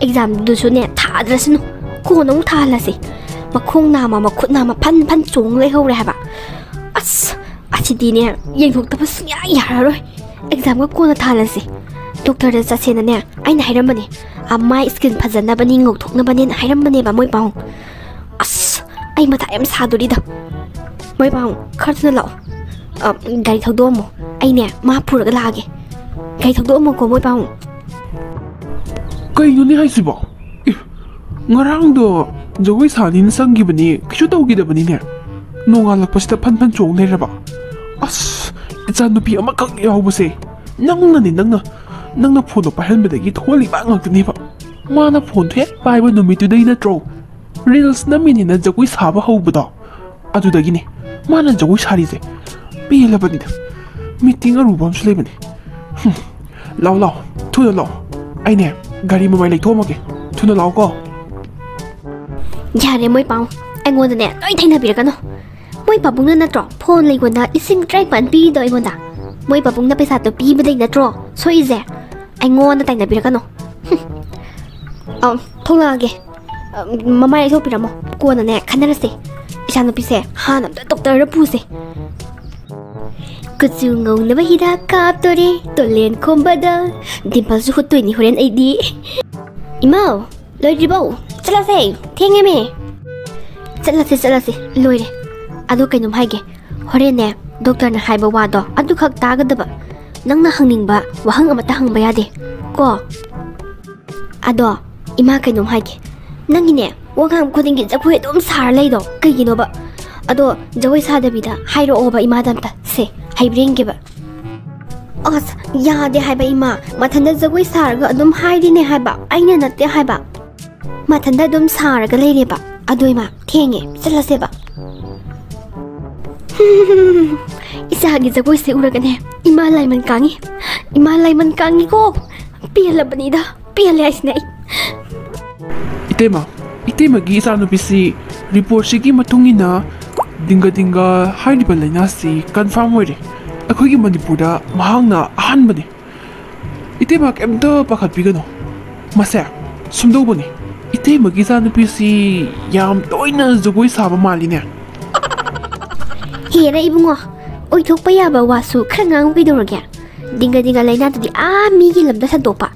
ꯑꯦꯛꯖꯥꯝꯗꯨꯁꯨꯅꯦ ꯊꯥꯗ꯭ꯔꯁꯅꯨ, ꯀꯣꯟꯅ ꯑꯃꯨꯛ ꯊꯥꯍꯜꯂꯁꯤ꯫ ꯃꯈꯣꯡ ꯅꯥꯝꯃ ꯃꯈꯨꯠ ꯅꯥꯝꯃ ꯐꯟ ꯐꯟ ꯆꯣꯡ ꯂꯩꯍꯧꯔꯦ ꯍꯥꯏꯕ꯫ ꯑꯁ, ꯑꯁꯤꯗꯤꯅꯦ ꯌꯦꯡꯊꯣꯛꯇꯕ ꯁꯨꯡꯌꯥ ꯌꯥꯔꯔꯣꯏ꯫ ꯑꯦꯛꯖꯥꯝꯒ ꯀꯣꯟꯅ ꯊꯥꯜꯂꯁꯦ꯫ ꯗꯣꯛꯇꯔꯗ ꯆꯠꯁꯦꯅꯅꯦ ꯑꯩꯅ ꯍꯥꯏꯔꯝꯕꯅꯦ꯫ ꯑ, ꯃꯥꯏ ꯁ꯭ꯀꯤꯟ ꯐꯖꯅꯕꯅꯤ, ꯉꯧꯊꯣꯛꯅꯕꯅꯦꯅ ꯍꯥꯏꯔꯝꯕꯅꯦꯕ ꯃꯣꯏ ꯄꯥꯎ꯫ ꯑꯁ, ꯑꯩ ꯃꯊꯥ ꯌꯥꯝ ꯁꯥꯗꯣꯔꯤꯗ꯫ ꯃꯣꯏ ꯄꯥꯎ, ꯈꯔ ꯊꯨꯅ ꯂꯥꯛꯑꯣ꯫ ꯑ, ꯒꯥꯔꯤ ꯊꯧꯗꯣꯛꯑꯝꯃꯣ꯫ ꯑꯩꯅꯦ ꯃꯥ ꯄꯨꯔꯒ ꯂꯥꯛꯑꯒꯦ꯫ ꯒꯥꯔꯤ ꯊꯧꯗꯣꯛꯑꯝꯃꯣꯀꯣ ꯃꯣꯏ ꯄꯥꯎ꯫ ꯀꯩꯅꯣꯅꯦ ꯍꯥꯏꯁꯤꯕꯣ? ꯑꯦ, ꯉꯔꯥꯡꯗꯣ ꯖꯒꯣꯏ ꯁꯥꯅꯤꯅ ꯆꯪꯈꯤꯕꯅꯤ, ꯀꯩꯁꯨ ꯇꯧꯈꯤꯗꯕꯅꯤꯅꯦ꯫ ꯅꯣꯡꯉꯥꯜꯂꯛꯄꯁꯤꯗ ꯐꯟ ꯐꯟ ꯆꯣꯡ ꯂꯩꯔꯕ꯫ ꯑꯁ, ꯏꯆꯥꯅꯨꯄꯤ ꯑꯃꯈꯛ ꯌꯥꯎꯕꯁꯦ, ꯅꯪꯅꯅꯦ, ꯅꯪꯅ, ꯅꯪꯅ ꯐꯣꯟꯗꯣ ꯄꯥꯏꯍꯟꯕꯗꯒꯤ ꯊꯣꯛꯍꯜꯂꯤꯕ ꯉꯥꯛꯇꯅꯦꯕ꯫ ꯃꯥꯅ ꯐꯣꯟꯗꯣ ꯍꯦꯛ ꯄꯥꯏꯕ ꯅꯨꯃꯤꯠꯇꯨꯗꯩ ꯅꯠꯇ꯭ꯔꯣ ꯔꯤꯜꯁ ꯅꯝꯃꯤꯅꯦꯅ ꯖꯒꯣꯏ ꯁꯥꯕ ꯍꯧꯕꯗꯣ? ꯑꯗꯨꯗꯒꯤꯅꯦ ꯃꯥꯅ ꯖꯒꯣꯏ ꯁꯥꯔꯤꯁꯦ꯫ ꯄꯦꯜꯂꯕꯅꯤꯗ꯫ ꯃꯤꯇꯤꯡ ꯑꯔꯨꯕ ꯑꯃꯁꯨ ꯂꯩꯕꯅꯦ꯫ ꯍꯨꯝ꯫ ꯂꯥꯎ, ꯂꯥꯎ, ꯊꯨꯅ ꯂꯥꯎ꯫ ꯑꯩꯅꯦ ꯒꯥꯔꯤ ꯃꯃꯥꯏ ꯂꯩꯊꯣꯛꯑꯝꯃꯒꯦ꯫ ꯊꯨꯅ ꯂꯥꯎꯀꯣ꯫ ꯌꯥꯔꯦ ꯃꯣꯏ ꯄꯥꯎ, ꯑꯩꯉꯣꯟꯗꯅꯦ ꯂꯣꯏ ꯊꯩꯅꯕꯤꯔꯛꯀꯅꯣ꯫ ꯃꯣꯏ ꯄꯥꯕꯨꯡꯅ ꯅꯠꯇ꯭ꯔꯣ ꯐꯣꯟ ꯂꯩꯒꯣꯟꯗ ꯂꯤꯁꯤꯡ ꯇꯔꯥꯅꯤꯄꯥꯟ ꯄꯤꯔꯤꯗꯣ ꯑꯩꯉꯣꯟꯗ? ꯃꯣꯏ ꯄꯥꯕꯨꯡꯅ ꯄꯩꯁꯥꯗꯣ ꯄꯤꯕꯗꯩ ꯅꯠꯇ꯭ꯔꯣ ꯁꯣꯏꯔꯤꯁꯦ? ꯑꯩꯉꯣꯟꯗ ꯇꯥꯏꯅꯕꯤꯔꯛꯀꯅꯣ꯫ ꯍꯨꯝ꯫ ꯑꯧ, ꯊꯣꯛꯂꯛꯑꯒꯦ꯫ ꯑ, ꯃꯃꯥꯏ ꯂꯩꯊꯣꯛꯄꯤꯔꯝꯃꯣ꯫ ꯀꯣꯟꯅꯅꯦ ꯈꯟꯅꯔꯁꯦ꯫ ꯏꯆꯥꯅꯨꯄꯤꯁꯦ ꯍꯥꯟꯅ ꯑꯝꯇ ꯗꯣꯛꯇꯔꯗ ꯄꯨꯁꯦ꯫ ꯀꯨꯆꯨ ꯉꯧꯅꯕ ꯍꯤꯗꯥꯛ ꯀꯥꯞꯇꯣꯔꯦ, ꯇꯣꯂꯦꯟ ꯈꯣꯝꯕꯗ꯫ ꯗꯤꯝꯄꯜꯁꯨ ꯍꯨꯠꯇꯣꯏꯅꯤ ꯍꯣꯔꯦꯟ ꯑꯩꯗꯤ꯫ ꯏꯃꯥꯎ, ꯂꯣꯏꯗ꯭ꯔꯤꯕꯧ? ꯆꯠꯂꯁꯦ, ꯊꯦꯡꯉꯦꯃꯦ꯫ ꯆꯠꯂꯁꯦ, ꯆꯠꯂꯁꯦ, ꯂꯣꯏꯔꯦ꯫ ꯑꯗꯣ ꯀꯩꯅꯣꯝ ꯍꯥꯏꯒꯦ, ꯍꯣꯔꯦꯟꯅꯦ ꯗꯣꯛꯇꯔꯅ ꯍꯥꯏꯕ ꯋꯥꯗꯣ ꯑꯗꯨꯈꯛ ꯇꯥꯒꯗꯕ, ꯅꯪꯅ ꯍꯪꯅꯤꯡꯕ ꯋꯥꯍꯪ ꯑꯃꯠꯇ ꯍꯪꯕ ꯌꯥꯗꯦ ꯀꯣ꯫ ꯑꯗꯣ ꯏꯃꯥ, ꯀꯩꯅꯣꯝ ꯍꯥꯏꯒꯦ, ꯅꯪꯒꯤꯅꯦ ꯋꯥ ꯉꯥꯡꯕ ꯈꯨꯗꯤꯡꯒꯤ ꯖꯒꯣꯏ ꯑꯗꯨꯝ ꯁꯥꯔ ꯂꯩꯗꯣ ꯀꯩꯒꯤꯅꯣꯕ? ꯑꯗꯣ ꯖꯒꯣꯏ ꯁꯥꯗꯕꯤꯗ ꯍꯥꯏꯔꯛꯑꯣꯕ ꯏꯃꯥꯗ ꯑꯝꯇ꯫ ꯁꯦ, ꯍꯩꯕ꯭ꯔꯥ ꯌꯦꯡꯒꯦꯕ꯫ ꯑꯁ, ꯌꯥꯗꯦ ꯍꯥꯏꯕ ꯏꯃꯥ, ꯃꯊꯟꯇ ꯖꯒꯣꯏ ꯁꯥꯔꯒ ꯑꯗꯨꯝ ꯍꯥꯏꯔꯤꯅꯦ ꯍꯥꯏꯕ, ꯑꯩꯅ ꯅꯠꯇꯦ ꯍꯥꯏꯕ꯫ ꯃꯊꯟꯇ ꯑꯗꯨꯝ ꯁꯥꯔꯒ ꯂꯩꯔꯦꯕ꯫ ꯑꯗꯣ ꯏꯃꯥ, ꯊꯦꯡꯉꯦ, ꯆꯠꯂꯁꯦꯕ꯫ ꯏꯆꯥꯒꯤ ꯖꯒꯣꯏꯁꯦ ꯎꯔꯒꯅꯦ ꯏꯃꯥ ꯂꯥꯏꯃꯟ ꯀꯥꯡꯉꯤ꯫ ꯏꯃꯥ ꯂꯥꯏꯃꯟ ꯀꯥꯡꯉꯤꯀꯣ꯫ ꯄꯦꯜꯂꯕꯅꯤꯗ, ꯄꯦꯜꯂꯦ ꯍꯥꯏꯁꯤꯅꯦ ꯑꯩ꯫ ꯏꯇꯩꯃ, ꯏꯇꯩꯃꯒꯤ ꯏꯆꯥꯅꯨꯄꯤꯁꯤ ꯔꯤꯄꯣꯔꯠꯁꯤꯒꯤ ꯃꯇꯨꯡ ꯏꯟꯅ ꯗꯤꯡꯒ ꯗꯤꯡꯒ ꯍꯥꯏꯔꯤꯕ ꯂꯥꯏꯅꯥꯁꯤ ꯀꯟꯐꯥꯔꯝ ꯑꯣꯏꯔꯦ꯫ ꯑꯩꯈꯣꯏꯒꯤ ꯃꯅꯤꯄꯨꯔꯗ ꯃꯍꯥꯛꯅ ꯑꯍꯥꯟꯕꯅꯤ꯫ ꯏꯇꯩꯃ, ꯀꯩꯝꯇ ꯄꯥꯈꯠꯄꯤꯒꯅꯨ꯫ ꯃꯁꯦ ꯁꯨꯝꯗꯧꯕꯅꯤ꯫ ꯏꯇꯩꯃꯒꯤ ꯏꯆꯥꯅꯨꯄꯤꯁꯤ ꯌꯥꯝ ꯇꯣꯏꯅ ꯖꯒꯣꯏ ꯁꯥꯕ ꯃꯥꯜꯂꯤꯅꯦ꯫ ꯍꯦꯔꯥ ꯏꯕꯨꯡꯉꯣ, ꯑꯣꯏꯊꯣꯛꯄ ꯌꯥꯕ ꯋꯥꯁꯨ ꯈꯔ ꯉꯥꯡꯉꯨ ꯀꯩꯗꯧꯔꯒꯦ? ꯗꯤꯡꯒ ꯗꯤꯡꯒ ꯂꯥꯏꯅꯥꯗꯨꯗꯤ ꯑꯥ ꯃꯤꯒꯤ ꯂꯝꯗ ꯁꯟꯗꯣꯛꯄ꯫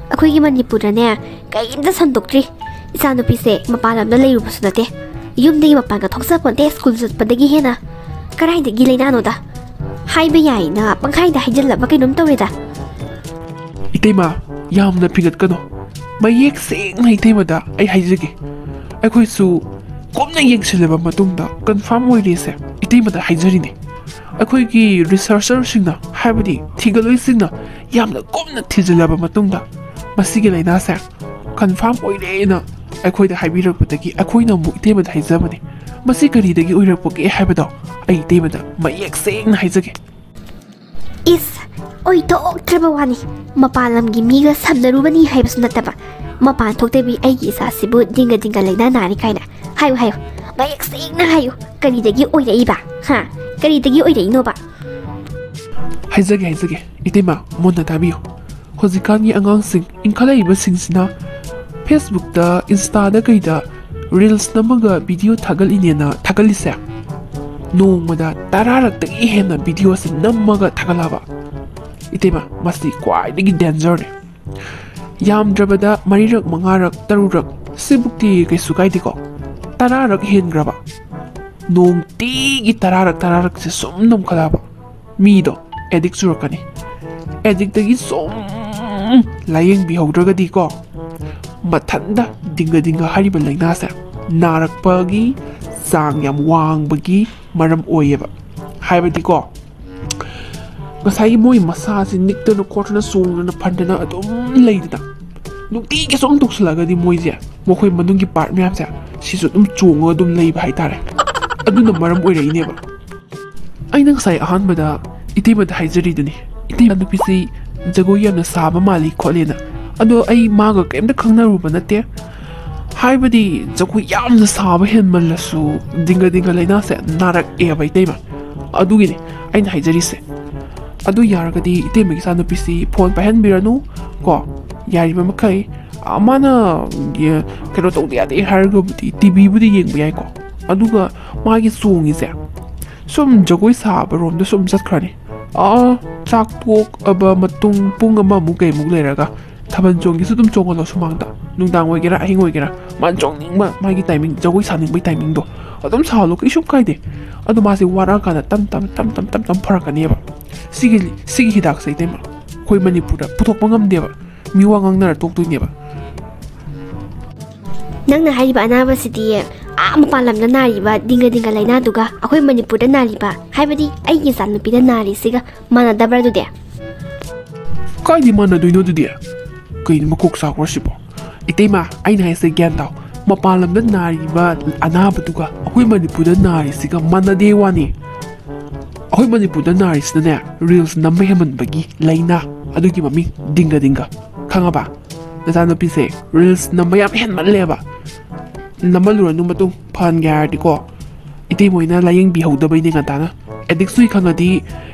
ꯑꯩꯈꯣꯏꯒꯤ ꯃꯅꯤꯄꯨꯔꯗꯅꯦ ꯀꯔꯤꯝꯇ ꯁꯟꯗꯣꯛꯇ꯭ꯔꯤ꯫ ꯏꯆꯥꯅꯨꯄꯤꯁꯦ ꯃꯄꯥꯟ ꯂꯝꯗ ꯂꯩꯔꯨꯕꯁꯨ ꯅꯠꯇꯦ, ꯌꯨꯝꯗꯒꯤ ꯃꯄꯥꯟꯒ ꯊꯣꯛꯆꯄꯣꯟꯇꯦ, ꯁ꯭ꯀꯨꯜ ꯆꯠꯄꯗꯒꯤ ꯍꯦꯟꯅ꯫ ꯀꯗꯥꯏꯗꯒꯤ ꯂꯥꯏꯅꯥꯅꯣꯗ? ꯍꯥꯏꯕ ꯌꯥꯏꯅ ꯄꯪꯈꯥꯏꯗ ꯍꯥꯏꯖꯤꯜꯂꯕ ꯀꯩꯅꯣꯝ ꯇꯧꯔꯦꯗ꯫ ꯏꯇꯩꯃ, ꯌꯥꯝꯅ ꯐꯤꯡꯒꯠꯀꯅꯨ꯫ ꯃꯌꯦꯛ ꯁꯦꯡꯅ ꯏꯇꯩꯃꯗ ꯑꯩ ꯍꯥꯏꯖꯒꯦ꯫ ꯑꯩꯈꯣꯏꯁꯨ ꯀꯨꯞꯅ ꯌꯦꯡꯁꯤꯜꯂꯕ ꯃꯇꯨꯡꯗ ꯀꯟꯐꯥꯔꯝ ꯑꯣꯏꯔꯦꯁꯦ ꯏꯇꯩꯃꯗ ꯍꯥꯏꯖꯔꯤꯅꯦ꯫ ꯑꯩꯈꯣꯏꯒꯤ ꯔꯤꯁꯔꯆꯔꯁꯤꯡꯅ, ꯍꯥꯏꯕꯗꯤ ꯊꯤꯒꯠꯂꯣꯏꯁꯤꯡꯅ ꯌꯥꯝꯅ ꯀꯨꯞꯅ ꯊꯤꯖꯤꯜꯂꯕ ꯃꯇꯨꯡꯗ ꯃꯁꯤꯒꯤ ꯂꯥꯏꯅꯥꯁꯦ ꯀꯟꯐꯥꯔꯝ ꯑꯣꯏꯔꯦꯅ ꯑꯩꯈꯣꯏꯗ ꯍꯥꯏꯕꯤꯔꯛꯄꯗꯒꯤ ꯑꯩꯈꯣꯏꯅ ꯑꯃꯨꯛ ꯏꯇꯩꯃꯗ ꯍꯥꯏꯖꯕꯅꯦ꯫ ꯃꯁꯤ ꯀꯔꯤꯗꯒꯤ ꯑꯣꯏꯔꯛꯄꯒꯦ ꯍꯥꯏꯕꯗꯣ ꯑꯩ ꯏꯇꯩꯃꯗ ꯃꯌꯦꯛ ꯁꯦꯡꯅ ꯍꯥꯏꯖꯒꯦ꯫ ꯏꯁ, ꯑꯣꯏꯊꯣꯛꯇ꯭ꯔꯕ ꯋꯥꯅꯤ꯫ ꯃꯄꯥꯟ ꯂꯝꯒꯤ ꯃꯤꯒ ꯁꯝꯅꯔꯨꯕꯅꯤ ꯍꯥꯏꯕꯁꯨ ꯅꯠꯇꯕ, ꯃꯄꯥꯟ ꯊꯣꯛꯇꯕꯤ ꯑꯩꯒꯤ ꯏꯆꯥꯁꯤꯕꯨ ꯗꯤꯡꯒ ꯗꯤꯡꯒ ꯂꯥꯏꯅꯥ ꯅꯥꯔꯤ ꯀꯥꯏꯅ꯫ ꯍꯥꯏꯌꯨ, ꯍꯥꯏꯌꯨ, ꯃꯌꯦꯛ ꯁꯦꯡꯅ ꯍꯥꯏꯌꯨ, ꯀꯔꯤꯗꯒꯤ ꯑꯣꯏꯔꯛꯏꯕ? ꯍꯥ? ꯀꯔꯤꯗꯒꯤ ꯑꯣꯏꯔꯛꯏꯅꯣꯕ? ꯍꯥꯏꯖꯒꯦ, ꯍꯥꯏꯖꯒꯦ꯫ ꯏꯇꯩꯃ, ꯃꯨꯟꯅ ꯇꯥꯕꯤꯌꯨ꯫ ꯍꯧꯖꯤꯛꯀꯥꯟꯒꯤ ꯑꯉꯥꯡꯁꯤꯡ, ꯏꯟꯈꯠꯂꯛꯏꯕꯁꯤꯡꯁꯤꯅ ꯐꯦꯁꯕꯨꯛꯇ, ꯏꯟꯁꯇꯥꯗ ꯀꯩꯗ ꯔꯤꯜꯁ ꯅꯝꯃꯒ ꯚꯤꯗꯤꯑꯣ ꯊꯥꯒꯠꯂꯤꯅꯦꯅ ꯊꯥꯒꯠꯂꯤꯁꯦ, ꯅꯣꯡꯃꯗ ꯇꯔꯥꯔꯛꯇꯒꯤ ꯍꯦꯟꯅ ꯚꯤꯗꯤꯑꯣꯁꯦ ꯅꯝꯃꯒ ꯊꯥꯒꯠꯂꯛꯑꯕ꯫ ꯏꯇꯩꯃ, ꯃꯁꯤ ꯈ꯭ꯋꯥꯏꯗꯒꯤ ꯗꯦꯟꯖꯔꯅꯦ꯫ ꯌꯥꯝꯗ꯭ꯔꯕꯗ ꯃꯔꯤꯔꯛ, ꯃꯉꯥꯔꯛ, ꯇꯔꯨꯛꯔꯛ, ꯁꯤꯕꯨꯛꯇꯤ ꯀꯩꯁꯨ ꯀꯥꯏꯗꯦꯀꯣ꯫ ꯇꯔꯥꯔꯛ ꯍꯦꯟꯈ꯭ꯔꯕ, ꯅꯨꯡꯇꯤꯒꯤ ꯇꯔꯥꯔꯛ, ꯇꯔꯥꯔꯛꯁꯦ ꯁꯨꯝ ꯅꯝꯈꯠꯂꯛꯑꯕ, ꯃꯤꯗꯣ ꯑꯦꯗꯤꯛ ꯆꯨꯔꯛꯀꯅꯤ꯫ ꯑꯦꯗꯤꯛꯇꯒꯤ ꯁꯨꯝ ꯂꯥꯌꯦꯡꯕꯤꯍꯧꯗ꯭ꯔꯒꯗꯤꯀꯣ, ꯃꯊꯟꯇ ꯗꯤꯡꯒ ꯗꯤꯡꯒ ꯍꯥꯏꯔꯤꯕ ꯂꯥꯏꯅꯥꯁꯦ ꯅꯥꯔꯛꯄꯒꯤ ꯆꯥꯡ ꯌꯥꯝ ꯋꯥꯡꯕꯒꯤ ꯃꯔꯝ ꯑꯣꯏꯌꯦꯕ꯫ ꯍꯥꯏꯕꯗꯤꯀꯣ, ꯉꯁꯥꯏꯒꯤ ꯃꯣꯏ ꯃꯁꯥꯁꯦ ꯅꯤꯛꯇꯅ ꯈꯣꯠꯇꯅ ꯆꯣꯡꯗꯅ ꯐꯟꯗꯅ ꯑꯗꯨꯝ ꯂꯩꯗꯅ, ꯅꯨꯡꯇꯤꯒꯤ ꯁꯨꯝ ꯇꯧꯁꯤꯜꯂꯛꯑꯒꯗꯤ ꯃꯣꯏꯁꯦ, ꯃꯈꯣꯏ ꯃꯅꯨꯡꯒꯤ ꯄꯥꯔꯠ ꯃꯌꯥꯝꯁꯦ, ꯁꯤꯁꯨ ꯑꯗꯨꯝ ꯆꯣꯡꯉꯒ ꯑꯗꯨꯝ ꯂꯩꯕ ꯍꯥꯏꯇꯥꯔꯦ꯫ ꯑꯗꯨꯅ ꯃꯔꯝ ꯑꯣꯏꯔꯛꯏꯅꯦꯕ꯫ ꯑꯩꯅ ꯉꯁꯥꯏ ꯑꯍꯥꯟꯕꯗ ꯏꯇꯩꯃꯗ ꯍꯥꯏꯖꯔꯤꯗꯨꯅꯤ, "ꯏꯇꯩ, ꯅꯨꯄꯤꯁꯤ ꯖꯒꯣꯏ ꯌꯥꯝꯅ ꯁꯥꯕ ꯃꯥꯜꯂꯤ" ꯈꯣꯠꯂꯦꯅ꯫ ꯑꯗꯣ ꯑꯩ ꯃꯥꯒ ꯀꯔꯤꯝꯇ ꯈꯪꯅꯔꯨꯕ ꯅꯠꯇꯦ꯫ ꯍꯥꯏꯕꯗꯤ ꯖꯒꯣꯏ ꯌꯥꯝꯅ ꯁꯥꯕ ꯍꯦꯟꯃꯜꯂꯁꯨ ꯗꯤꯡꯒ ꯗꯤꯡꯒ ꯂꯥꯏꯅꯥꯁꯦ ꯅꯥꯔꯛꯑꯦꯕ, ꯏꯇꯩꯃ꯫ ꯑꯗꯨꯒꯤꯅꯤ ꯑꯩꯅ ꯍꯥꯏꯖꯔꯤꯁꯦ꯫ ꯑꯗꯨ ꯌꯥꯔꯒꯗꯤ ꯏꯇꯩꯃꯒꯤ ꯏꯆꯥꯅꯨꯄꯤꯁꯤ ꯐꯣꯟ ꯄꯥꯏꯍꯟꯕꯤꯔꯅꯨ ꯀꯣ, ꯌꯥꯔꯤꯕ ꯃꯈꯩ꯫ ꯑ, ꯃꯥꯅ, ꯌꯦ-, ꯀꯩꯅꯣ ꯇꯧꯗ ꯌꯥꯗꯦ ꯍꯥꯏꯔꯒꯕꯨꯗꯤ ꯇꯤꯚꯤꯕꯨꯗꯤ ꯌꯦꯡꯕ ꯌꯥꯏꯀꯣ꯫ ꯑꯗꯨꯒ ꯃꯥꯒꯤ ꯆꯣꯡꯉꯤꯁꯦ ꯁꯨꯝ ꯖꯒꯣꯏ ꯁꯥꯕꯔꯣꯝꯗ ꯁꯨꯝ ꯆꯠꯈ꯭ꯔꯅꯤ꯫ ꯑꯥ, ꯆꯥꯛ ꯇꯣꯛꯑꯕ ꯃꯇꯨꯡ ꯄꯨꯡ ꯑꯃꯃꯨꯛ ꯀꯩꯃꯨꯛ ꯂꯩꯔꯒ ꯊꯥꯕꯜ ꯆꯣꯡꯒꯦꯁꯨ ꯑꯗꯨꯝ ꯆꯣꯡꯍꯜꯂꯣ ꯁꯨꯃꯥꯡꯗ꯫ ꯅꯨꯡꯗꯥꯡ ꯑꯣꯏꯒꯦꯔꯥ, ꯑꯍꯤꯡ ꯑꯣꯏꯒꯦꯔꯥ, ꯃꯥꯅ ꯆꯣꯡꯅꯤꯡꯕ ꯃꯥꯒꯤ ꯇꯥꯏꯃꯤꯡ, ꯖꯒꯣꯏ ꯁꯥꯅꯤꯡꯕꯒꯤ ꯇꯥꯏꯃꯤꯡꯗꯣ ꯑꯗꯨꯝ ꯁꯥꯍꯜꯂꯣ, ꯀꯩꯁꯨꯝ ꯀꯥꯏꯗꯦ꯫ ꯑꯗꯣ ꯃꯥꯁꯦ ꯋꯥꯔꯛꯑꯀꯥꯟꯗ ꯇꯞ ꯇꯞ ꯇꯞ ꯇꯞ ꯇꯞ ꯇꯞ ꯐꯔꯛꯀꯅꯦꯕ꯫ ꯁꯤꯒꯤ, ꯁꯤꯒꯤ ꯍꯤꯗꯥꯛꯁꯦ, ꯏꯇꯩꯃ, ꯑꯩꯈꯣꯏ ꯃꯅꯤꯄꯨꯔꯗ ꯄꯨꯊꯣꯛꯄ ꯉꯝꯗꯦꯕ꯫ ꯃꯤ ꯋꯥ ꯉꯥꯡꯅꯔ ꯇꯣꯛꯇꯣꯏꯅꯦꯕ꯫ ꯅꯪꯅ ꯍꯥꯏꯔꯤꯕ ꯑꯅꯥꯕꯁꯤꯗꯤ ꯑꯥ ꯃꯄꯥꯟ ꯂꯝꯗ ꯅꯥꯔꯤꯕ ꯗꯤꯡꯒ ꯗꯤꯡꯒ ꯂꯥꯏꯅꯥꯗꯨꯒ ꯑꯩꯈꯣꯏ ꯃꯅꯤꯄꯨꯔꯗ ꯅꯥꯔꯤꯕ, ꯍꯥꯏꯕꯗꯤ ꯑꯩꯒꯤ ꯏꯆꯥꯅꯨꯄꯤꯗ ꯅꯥꯔꯤꯁꯤꯒ ꯃꯥꯟꯅꯗꯕ꯭ꯔꯥ ꯑꯗꯨꯗꯤ? ꯀꯥꯏꯗꯤ ꯃꯥꯟꯅꯗꯣꯏꯅꯣ ꯑꯗꯨꯗꯤ? ꯀꯩꯅꯣ ꯃꯀꯣꯛ ꯆꯥꯛꯄ꯭ꯔꯣ ꯁꯤꯕꯣ? ꯏꯇꯩꯃ, ꯑꯩꯅ ꯍꯥꯏꯁꯦ ꯒ꯭ꯌꯥꯟ ꯇꯥꯎ꯫ ꯃꯄꯥꯟ ꯂꯝꯗ ꯅꯥꯔꯤꯕ ꯑꯅꯥꯕꯗꯨꯒ ꯑꯩꯈꯣꯏ ꯃꯅꯤꯄꯨꯔꯗ ꯅꯥꯔꯤꯁꯤꯒ ꯃꯥꯟꯅꯗꯦ ꯋꯥꯅꯤ꯫ ꯑꯩꯈꯣꯏ ꯃꯅꯤꯄꯨꯔꯗ ꯅꯥꯔꯤꯁꯤꯅꯅꯦ, reels ꯅꯝꯕ ꯍꯦꯟꯃꯟꯕꯒꯤ ꯂꯥꯏꯅꯥ, ꯑꯗꯨꯒꯤ ꯃꯃꯤꯡ ꯗꯤꯡꯒ ꯗꯤꯡꯒ꯫ ꯈꯪꯉꯕ? ꯅꯆꯥꯅꯨꯄꯤꯁꯦ reels ꯅꯝꯕ ꯌꯥꯝ ꯍꯦꯟꯃꯜꯂꯦꯕ꯫ ꯅꯝꯍꯜꯂꯨꯔꯅꯨ, ꯃꯇꯨꯡ ꯐꯍꯟꯒꯦ ꯍꯥꯏꯔꯗꯤꯀꯣ, ꯏꯇꯩꯃꯣꯏꯅ ꯂꯥꯏꯌꯦꯡꯕꯤꯍꯧꯗꯕꯩꯅꯦ ꯉꯟꯇꯥꯅ꯫ Addict ꯆꯨꯏ ꯈꯪꯉꯗꯤ,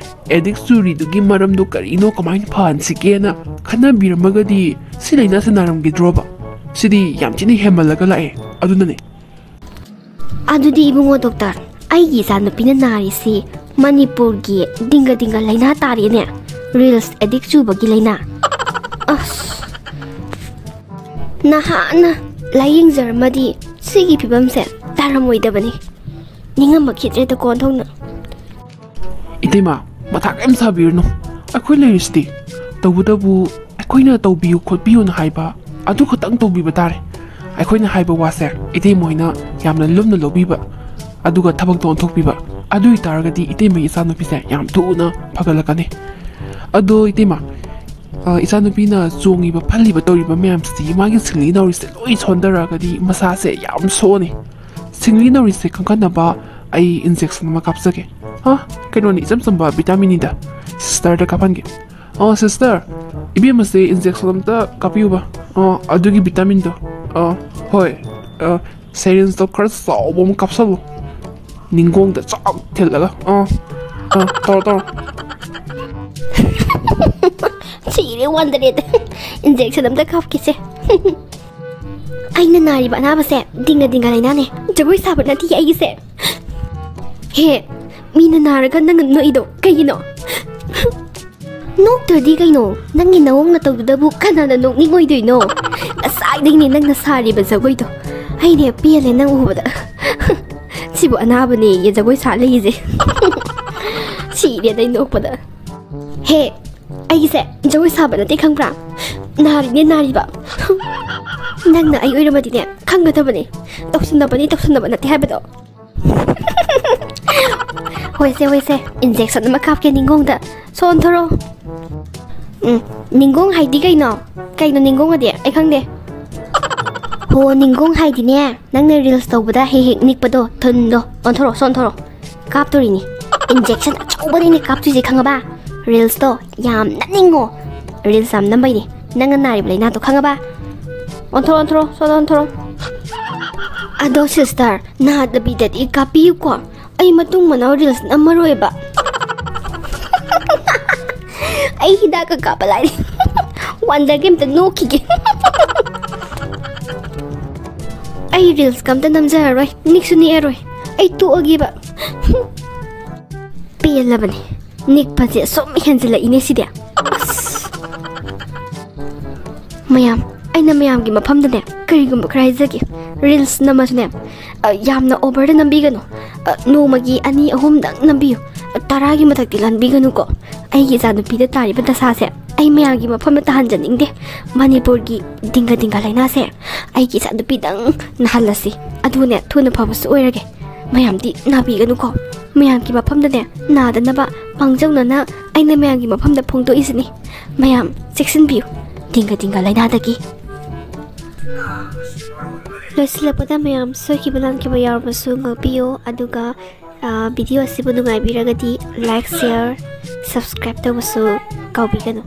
addict ꯆꯨꯔꯤꯗꯨꯒꯤ ꯃꯔꯝꯗꯣ ꯀꯔꯤꯅꯣ, ꯀꯃꯥꯏꯅ ꯐꯍꯟꯁꯤꯒꯦꯅ ꯈꯟꯅꯕꯤꯔꯝꯃꯒꯗꯤ ꯁꯤ ꯂꯥꯏꯅꯥꯁꯦ ꯅꯥꯔꯝꯈꯤꯗ꯭ꯔꯣꯕ? ꯁꯤꯗꯤ ꯌꯥꯝ ꯊꯤꯅ ꯍꯦꯟꯃꯜꯂꯒ ꯂꯥꯛꯑꯦ꯫ ꯑꯗꯨꯅꯅꯦ꯫ ꯑꯗꯨꯗꯤ ꯏꯕꯨꯡꯉꯣ ꯗꯣꯛꯇꯔ, ꯑꯩꯒꯤ ꯏꯆꯥꯅꯨꯄꯤꯅ ꯅꯥꯔꯤꯁꯤ ꯃꯅꯤꯄꯨꯔꯒꯤ ꯗꯤꯡꯒ ꯗꯤꯡꯒ ꯂꯥꯏꯅꯥ ꯇꯥꯔꯦꯅꯦ, reels addict ꯆꯨꯕꯒꯤ ꯂꯥꯏꯅꯥ꯫ ꯑꯁ, ꯅꯍꯥꯟꯅ ꯂꯥꯏꯌꯦꯡꯖꯔꯝꯃꯗꯤ ꯁꯤꯒꯤ ꯐꯤꯕꯝꯁꯦ ꯇꯥꯔꯝꯃꯣꯏꯗꯕꯅꯤ꯫ ꯅꯤꯡꯉꯝꯃꯛꯈꯤꯗ꯭ꯔꯦꯗꯀꯣ ꯑꯣꯟꯊꯣꯛꯅ꯫ ꯏꯇꯩꯃ, ꯃꯊꯥ ꯀꯔꯤꯝ ꯁꯥꯕꯤꯔꯨꯅꯨ, ꯑꯩꯈꯣꯏ ꯂꯩꯔꯤꯁꯤꯗꯤ꯫ ꯇꯧꯕꯇꯕꯨ ꯑꯩꯈꯣꯏꯅ ꯇꯧꯕꯤꯌꯨ ꯈꯣꯠꯄꯤꯌꯨꯅ ꯍꯥꯏꯕ ꯑꯗꯨ ꯈꯛꯇꯪ ꯇꯧꯕꯤꯕ ꯇꯥꯔꯦ꯫ ꯑꯩꯈꯣꯏꯅ ꯍꯥꯏꯕ ꯋꯥꯁꯦ ꯏꯇꯩꯃ ꯍꯣꯏꯅ ꯌꯥꯝꯅ ꯂꯨꯝꯅ ꯂꯧꯕꯤꯕ, ꯑꯗꯨꯒ ꯊꯕꯛꯇ ꯑꯣꯟꯊꯣꯛꯄꯤꯕ, ꯑꯗꯨ ꯑꯣꯏꯇꯥꯔꯒꯗꯤ ꯏꯇꯩꯃꯒꯤ ꯏꯆꯥꯅꯨꯄꯤꯁꯦ ꯌꯥꯝ ꯊꯨꯅ ꯐꯒꯠꯂꯛꯀꯅꯤ꯫ ꯑꯗꯣ ꯏꯇꯩꯃ, ꯑ, ꯏꯆꯥꯅꯨꯄꯤꯅ ꯆꯣꯡꯉꯤꯕ, ꯐꯜꯂꯤꯕ, ꯇꯧꯔꯤꯕ ꯃꯌꯥꯝꯁꯤꯗꯤ ꯃꯥꯒꯤ ꯁꯤꯡꯂꯤ ꯅꯥꯎꯔꯤꯁꯦ ꯂꯣꯏ ꯁꯣꯟꯊꯔꯛꯑꯒꯗꯤ ꯃꯁꯥꯁꯦ ꯌꯥꯝ ꯁꯣꯛꯑꯅꯤ꯫ ꯁꯤꯡꯂꯤ ꯅꯥꯎꯔꯤꯁꯦ ꯀꯟꯈꯠꯅꯕ ꯑꯩ injection ꯑꯃ ꯀꯥꯞꯆꯒꯦ꯫ ꯍꯥ? ꯀꯩꯅꯣꯅꯤ, ꯏꯆꯝ ꯆꯝꯕ vitaminꯅꯤꯗ꯫ Sisterꯗ ꯀꯥꯞꯍꯟꯒꯦ꯫ ꯑꯣ, sister, ꯏꯕꯦꯝꯃꯁꯦ injection ꯑꯝꯇ ꯀꯥꯞꯄꯤꯌꯨꯕ꯫ ꯑꯣ, ꯑꯗꯨꯒꯤ vitaminꯗꯣ꯫ ꯑꯣ, ꯍꯣꯏ꯫ ꯑ, syringeꯗꯣ ꯈꯔ ꯆꯥꯎꯕ ꯑꯃ ꯀꯥꯞꯁꯜꯂꯣ꯫ ꯅꯤꯡꯒꯣꯡꯗ ꯆꯥꯎ ꯊꯤꯜꯂꯒ꯫ ꯑꯥ, ꯑꯥ, ꯇꯧꯔꯣ, ꯇꯧꯔꯣ꯫ ꯁꯤꯔꯦ, ꯋꯥꯟꯗꯔꯦꯗ꯫ Injection ꯑꯝꯇ ꯀꯥꯞꯈꯤꯁꯦ꯫ ꯑꯩꯅ ꯅꯥꯔꯤꯕ ꯑꯅꯥꯕꯁꯦ ꯗꯤꯡꯒ ꯗꯤꯡꯒ ꯂꯥꯏꯅꯥꯅꯦ꯫ ꯖꯒꯣꯏ ꯁꯥꯕ ꯅꯠꯇꯦ ꯑꯩꯒꯤꯁꯦ꯫ ꯍꯦ, ꯃꯤꯅ ꯅꯥꯔꯒ ꯅꯪꯅ ꯅꯣꯛꯏꯗꯣ ꯀꯩꯒꯤꯅꯣ? ꯅꯣꯛꯇ꯭ꯔꯗꯤ ꯀꯩꯅꯣ? ꯅꯪꯒꯤ ꯅꯑꯣꯡ ꯅꯇꯧꯗꯨꯗꯕꯨ ꯀꯅꯥꯅ ꯅꯣꯛꯅꯤꯡꯉꯣꯏꯗꯣꯏꯅꯣ? ꯉꯁꯥꯏꯗꯩꯅꯦ ꯅꯪꯅ ꯁꯥꯔꯤꯕ ꯖꯒꯣꯏꯗꯣ꯫ ꯑꯩꯅꯦ ꯄꯦꯜꯂꯦ ꯅꯪ ꯎꯕꯗ꯫ ꯁꯤꯕꯨ ꯑꯅꯥꯕꯅꯦꯌꯦ ꯖꯒꯣꯏ ꯁꯥ ꯂꯩꯌꯤꯁꯦ꯫ ꯁꯤꯔꯦꯗ ꯑꯩ ꯅꯣꯛꯄꯗ꯫ ꯍꯦ, ꯑꯩꯒꯤꯁꯦ ꯖꯒꯣꯏ ꯁꯥꯕ ꯅꯠꯇꯦ ꯈꯪꯕ꯭ꯔꯥ? ꯅꯥꯔꯤꯅꯦ ꯅꯥꯔꯤꯕ꯫ ꯅꯪꯅ ꯑꯩ ꯑꯣꯏꯔꯝꯃꯗꯤꯅꯦ ꯈꯪꯒꯗꯕꯅꯦ꯫ ꯇꯧꯁꯟꯅꯕꯅꯤ ꯇꯧꯁꯟꯅꯕ ꯅꯠꯇꯦ ꯍꯥꯏꯕꯗꯣ꯫ ꯍꯣꯏꯁꯦ ꯍꯣꯏꯁꯦ, injection ꯑꯃ ꯀꯥꯞꯀꯦ ꯅꯤꯡꯒꯣꯡꯗ꯫ ꯁꯣꯟꯊꯣꯔꯣ꯫ ꯎꯝ, ꯅꯤꯡꯒꯣꯡ ꯍꯥꯏꯗꯤ ꯀꯩꯅꯣ? ꯀꯩꯅꯣ ꯅꯤꯡꯒꯣꯡ ꯑꯗꯤ? ꯑꯩ ꯈꯪꯗꯦ꯫ ꯍꯣ, ꯅꯤꯡꯒꯣꯡ ꯍꯥꯏꯗꯤꯅꯦ, ꯅꯪꯅ reels ꯇꯧꯕꯗ ꯍꯦꯛ ꯍꯦꯛ ꯅꯤꯛꯄꯗꯣ, ꯊꯨꯟꯗꯣ꯫ ꯑꯣꯟꯊꯣꯔꯣ, ꯁꯣꯟꯊꯣꯔꯣ꯫ ꯀꯥꯞꯇꯣꯔꯤꯅꯤ꯫ Injection ꯑꯆꯧꯕꯅꯤꯅꯦ ꯀꯥꯞꯇꯣꯏꯁꯦ, ꯈꯪꯉꯕ? Reels ꯇꯣ ꯌꯥꯝ ꯅꯝꯅꯤꯡꯉꯣ꯫ Reels ꯌꯥꯝ ꯅꯝꯕꯩꯅꯦ ꯅꯪꯅ ꯅꯥꯔꯤꯕ ꯂꯥꯏꯅꯥꯗꯣ, ꯈꯪꯉꯕ? ꯑꯣꯟꯊꯣꯔꯣ, ꯑꯣꯟꯊꯣꯔꯣ, ꯁꯣꯟ ꯑꯣꯟꯊꯣꯔꯣ꯫ ꯑꯗꯣ sister, ꯅꯥꯗꯕꯤꯗꯗꯤ ꯀꯥꯞꯄꯤꯌꯨꯀꯣ꯫ ꯑꯩ ꯃꯇꯨꯡ ꯃꯅꯥꯎ reels ꯅꯝꯃꯔꯣꯏꯕ꯫ ꯑꯩ ꯍꯤꯗꯥꯛꯀ ꯀꯥꯞꯄ ꯂꯥꯏꯔꯤ꯫ ꯋꯥꯟꯗꯔꯒꯤ ꯑꯝꯇ ꯅꯣꯛꯈꯤꯒꯦ꯫ ꯑꯩ reels ꯀ ꯑꯝꯇ ꯅꯝꯖꯔꯔꯣꯏ, ꯅꯤꯛꯁꯨ ꯅꯤꯛꯑꯔꯣꯏ꯫ ꯑꯩ ꯇꯣꯛꯑꯒꯦꯕ꯫ ꯄꯦꯜꯂꯕꯅꯦ꯫ ꯅꯤꯛꯄꯁꯦ ꯁꯨꯝ ꯍꯦꯟꯖꯤꯜꯂꯛꯏꯅꯦ ꯁꯤꯗꯤ꯫ ꯑꯁ꯫ ꯃꯌꯥꯝ, ꯑꯩꯅ ꯃꯌꯥꯝꯒꯤ ꯃꯐꯝꯗꯅꯦ ꯀꯔꯤꯒꯨꯝꯕ ꯈꯔ ꯍꯥꯏꯖꯒꯦ꯫ Reels ꯅꯝꯃꯁꯨꯅꯦ, ꯑ, ꯌꯥꯝꯅ overꯗ ꯅꯝꯕꯤꯒꯅꯨ꯫ ꯑ, ꯅꯣꯡꯃꯒꯤ ꯑꯅꯤ ꯑꯍꯨꯝꯗꯪ ꯅꯝꯕꯤꯌꯨ꯫ ꯑ, ꯇꯔꯥꯒꯤ ꯃꯊꯛꯇꯤ ꯂꯟꯕꯤꯒꯅꯨꯀꯣ꯫ ꯑꯩꯒꯤ ꯏꯆꯥꯅꯨꯄꯤꯗ ꯇꯥꯔꯤꯕ ꯗꯁꯥꯁꯦ ꯑꯩ ꯃꯌꯥꯝꯒꯤ ꯃꯐꯝꯗ ꯇꯥꯍꯟꯖꯅꯤꯡꯗꯦ꯫ ꯃꯅꯤꯄꯨꯔꯒꯤ ꯗꯤꯡꯒ ꯗꯤꯡꯒ ꯂꯥꯏꯅꯥꯁꯦ ꯑꯩꯒꯤ ꯏꯆꯥꯅꯨꯄꯤꯗꯪ ꯅꯥꯍꯜꯂꯁꯤ꯫ ꯑꯗꯨꯅꯦ ꯊꯨꯅ ꯐꯕꯁꯨ ꯑꯣꯏꯔꯒꯦ꯫ ꯃꯌꯥꯝꯗꯤ ꯅꯥꯕꯤꯒꯅꯨꯀꯣ꯫ ꯃꯌꯥꯝꯒꯤ ꯃꯐꯝꯗꯅꯦ ꯅꯥꯗꯅꯕ ꯃꯥꯡꯖꯧꯅꯅ ꯑꯩꯅ ꯃꯌꯥꯝꯒꯤ ꯃꯐꯝꯗ ꯐꯣꯡꯗꯣꯛꯏꯁꯤꯅꯤ꯫ ꯃꯌꯥꯝ ꯆꯦꯛꯁꯤꯟꯕꯤꯌꯨ ꯗꯤꯡꯒ ꯗꯤꯡꯒ ꯂꯥꯏꯅꯥꯗꯒꯤ꯫ ꯂꯣꯏꯁꯤꯜꯂꯛꯄꯗ ꯃꯌꯥꯝ ꯁꯣꯏꯈꯤꯕ ꯂꯥꯟꯈꯤꯕ ꯌꯥꯎꯔꯕꯁꯨ ꯉꯥꯛꯄꯤꯌꯨ, ꯑꯗꯨꯒ, ꯑ, video ꯑꯁꯤꯕꯨ ꯅꯨꯡꯉꯥꯏꯕꯤꯔꯒꯗꯤ like, share, subscribe ꯇꯧꯕꯁꯨ ꯀꯥꯎꯕꯤꯒꯅꯨ꯫